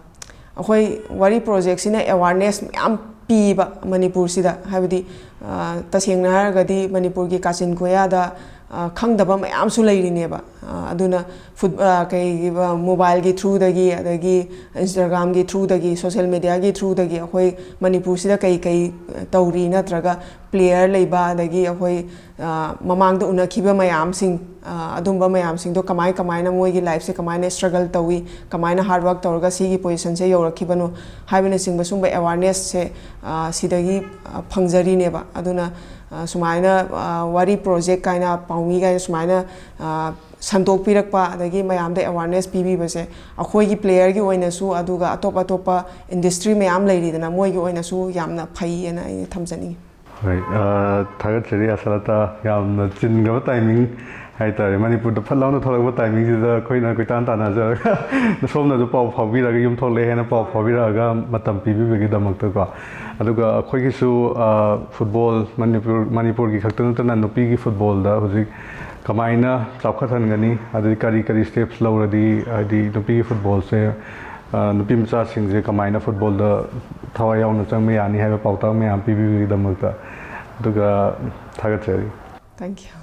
ꯑꯩꯈꯣꯏ ꯋꯥꯔꯤ ꯄ꯭ꯔꯣꯖꯦꯛꯁꯤꯅ ꯑꯦꯋꯥꯔꯅꯦꯁ ꯃꯌꯥꯝ ꯄꯤꯕ ꯃꯅꯤꯄꯨꯔꯁꯤꯗ, ꯍꯥꯏꯕꯗꯤ, ꯑ, ꯇꯁꯦꯡꯅ ꯍꯥꯏꯔꯒꯗꯤ ꯃꯅꯤꯄꯨꯔꯒꯤ ꯀꯥꯆꯤꯟ ꯀꯣꯌꯥꯗ, ꯑ, ꯈꯪꯗꯕ ꯃꯌꯥꯝꯁꯨ ꯂꯩꯔꯤꯅꯦꯕ꯫ ꯑ, ꯑꯗꯨꯅ ꯐꯨꯠ-, ꯑ, ꯀꯩ, ꯑ, ꯃꯣꯕꯥꯏꯜꯒꯤ ꯊ꯭ꯔꯨꯗꯒꯤ, ꯑꯗꯒꯤ ꯏꯟꯁꯇꯥꯒ꯭ꯔꯥꯝꯒꯤ ꯊ꯭ꯔꯨꯗꯒꯤ, ꯁꯣꯁꯦꯜ ꯃꯦꯗꯤꯌꯥꯒꯤ ꯊ꯭ꯔꯨꯗꯒꯤ ꯑꯩꯈꯣꯏ ꯃꯅꯤꯄꯨꯔꯁꯤꯗ ꯀꯩ ꯀꯩ ꯇꯧꯔꯤ, ꯅꯠꯇ꯭ꯔꯒ ꯄ꯭ꯂꯦꯌꯔ ꯂꯩꯕ, ꯑꯗꯒꯤ ꯑꯩꯈꯣꯏ, ꯑ, ꯃꯃꯥꯡꯗ ꯎꯅꯈꯤꯕ ꯃꯌꯥꯝꯁꯤꯡ, ꯑ, ꯑꯗꯨꯝꯕ ꯃꯌꯥꯝꯁꯤꯡꯗꯣ ꯀꯃꯥꯏ ꯀꯃꯥꯏꯅ ꯃꯣꯏꯒꯤ ꯂꯥꯏꯐꯁꯦ ꯀꯃꯥꯏꯅ ꯁ꯭ꯇ꯭ꯔꯒꯜ ꯇꯧꯏ, ꯀꯃꯥꯏꯅ ꯍꯥꯔꯗ ꯋꯥꯔꯛ ꯇꯧꯔꯒ ꯁꯤꯒꯤ ꯄꯣꯖꯤꯁꯟꯁꯦ ꯌꯧꯔꯛꯈꯤꯕꯅꯣ ꯍꯥꯏꯕꯅꯆꯤꯡꯕ ꯁꯨꯝꯕ ꯑꯦꯋꯥꯔꯅꯦꯁꯁꯦ, ꯑ, ꯁꯤꯗꯒꯤ, ꯑ, ꯐꯪꯖꯔꯤꯅꯦꯕ꯫ ꯑꯗꯨꯅ, ꯑ, ꯁꯨꯃꯥꯏꯅ, ꯑ, ꯋꯥꯔꯤ ꯄ꯭ꯔꯣꯖꯦꯛ ꯀꯥꯏꯅ, ꯄꯥꯎꯃꯤ ꯀꯥꯏꯅ ꯁꯨꯃꯥꯏꯅ, ꯑ, ꯁꯟꯗꯣꯛꯄꯤꯔꯛꯄ, ꯑꯗꯒꯤ ꯃꯌꯥꯝꯗ ꯑꯦꯋꯥꯔꯅꯦꯁ ꯄꯤꯕꯤꯕꯁꯦ ꯑꯩꯈꯣꯏꯒꯤ ꯄ꯭ꯂꯦꯌꯔꯒꯤ ꯑꯣꯏꯅꯁꯨ, ꯑꯗꯨꯒ ꯑꯇꯣꯞ ꯑꯇꯣꯞꯄ ꯏꯟꯗꯁꯇ꯭ꯔꯤ ꯃꯌꯥꯝ ꯂꯩꯔꯤꯗꯅ, ꯃꯣꯏꯒꯤ ꯑꯣꯏꯅꯁꯨ ꯌꯥꯝꯅ ꯐꯩ ꯍꯥꯏꯅ ꯑꯩꯅ ꯊꯝꯖꯅꯤꯡꯉꯤ꯫ ꯍꯣꯏ, ꯑ, ꯊꯥꯒꯠꯆꯔꯤ ꯑꯁꯥꯂꯇꯥ, ꯌꯥꯝꯅ ꯆꯤꯟꯈ꯭ꯔꯕ ꯇꯥꯏꯃꯤꯡ ꯍꯥꯏꯇꯥꯔꯦ꯫ ꯃꯅꯤꯄꯨꯔꯗ ꯐꯠ ꯂꯥꯎꯅ ꯊꯣꯛꯂꯛꯄ ꯇꯥꯏꯃꯤꯡꯁꯤꯗ ꯑꯩꯈꯣꯏꯅ ꯀꯣꯏꯇꯥꯟ ꯇꯥꯟꯅꯖꯔꯒ ꯁꯣꯝꯅꯁꯨ ꯄꯥꯎ ꯐꯥꯎꯕꯤꯔꯒ, ꯌꯨꯝ ꯊꯣꯛꯂꯛꯑꯦ ꯍꯥꯏꯅ ꯄꯥꯎ ꯐꯥꯎꯕꯤꯔꯛꯑꯒ ꯃꯇꯝ ꯄꯤꯕꯤꯕꯒꯤꯗꯃꯛꯇꯀꯣ꯫ ꯑꯗꯨꯒ ꯑꯩꯈꯣꯏꯒꯤꯁꯨ, ꯑ, ꯐꯨꯠꯕꯣꯜ, ꯃꯅꯤꯄꯨꯔ, ꯃꯅꯤꯄꯨꯔꯒꯤ ꯈꯛꯇ ꯅꯠꯇꯅ ꯅꯨꯄꯤꯒꯤ ꯐꯨꯠꯕꯣꯜꯗ ꯍꯧꯖꯤꯛ ꯀꯃꯥꯏꯅ ꯆꯥꯎꯈꯠꯍꯟꯒꯅꯤ, ꯑꯗꯨꯗꯒꯤ ꯀꯔꯤ ꯀꯔꯤ ꯁ꯭ꯇꯦꯞꯁ ꯂꯧꯔꯗꯤ, ꯍꯥꯏꯗꯤ ꯅꯨꯄꯤꯒꯤ ꯐꯨꯠꯕꯣꯜꯁꯦ, ꯑ, ꯅꯨꯄꯤ ꯃꯆꯥꯁꯤꯡꯁꯦ ꯀꯃꯥꯏꯅ ꯐꯨꯠꯕꯣꯜꯗ ꯊꯋꯥꯏ ꯌꯥꯎꯅ ꯆꯪꯕ ꯌꯥꯅꯤ ꯍꯥꯏꯕ ꯄꯥꯎꯇꯥꯛ ꯃꯌꯥꯝ ꯄꯤꯕꯤꯕꯒꯤꯗꯃꯛꯇ꯫ ꯑꯗꯨꯒ ꯊꯥꯒꯠꯆꯔꯤ꯫ Thank you.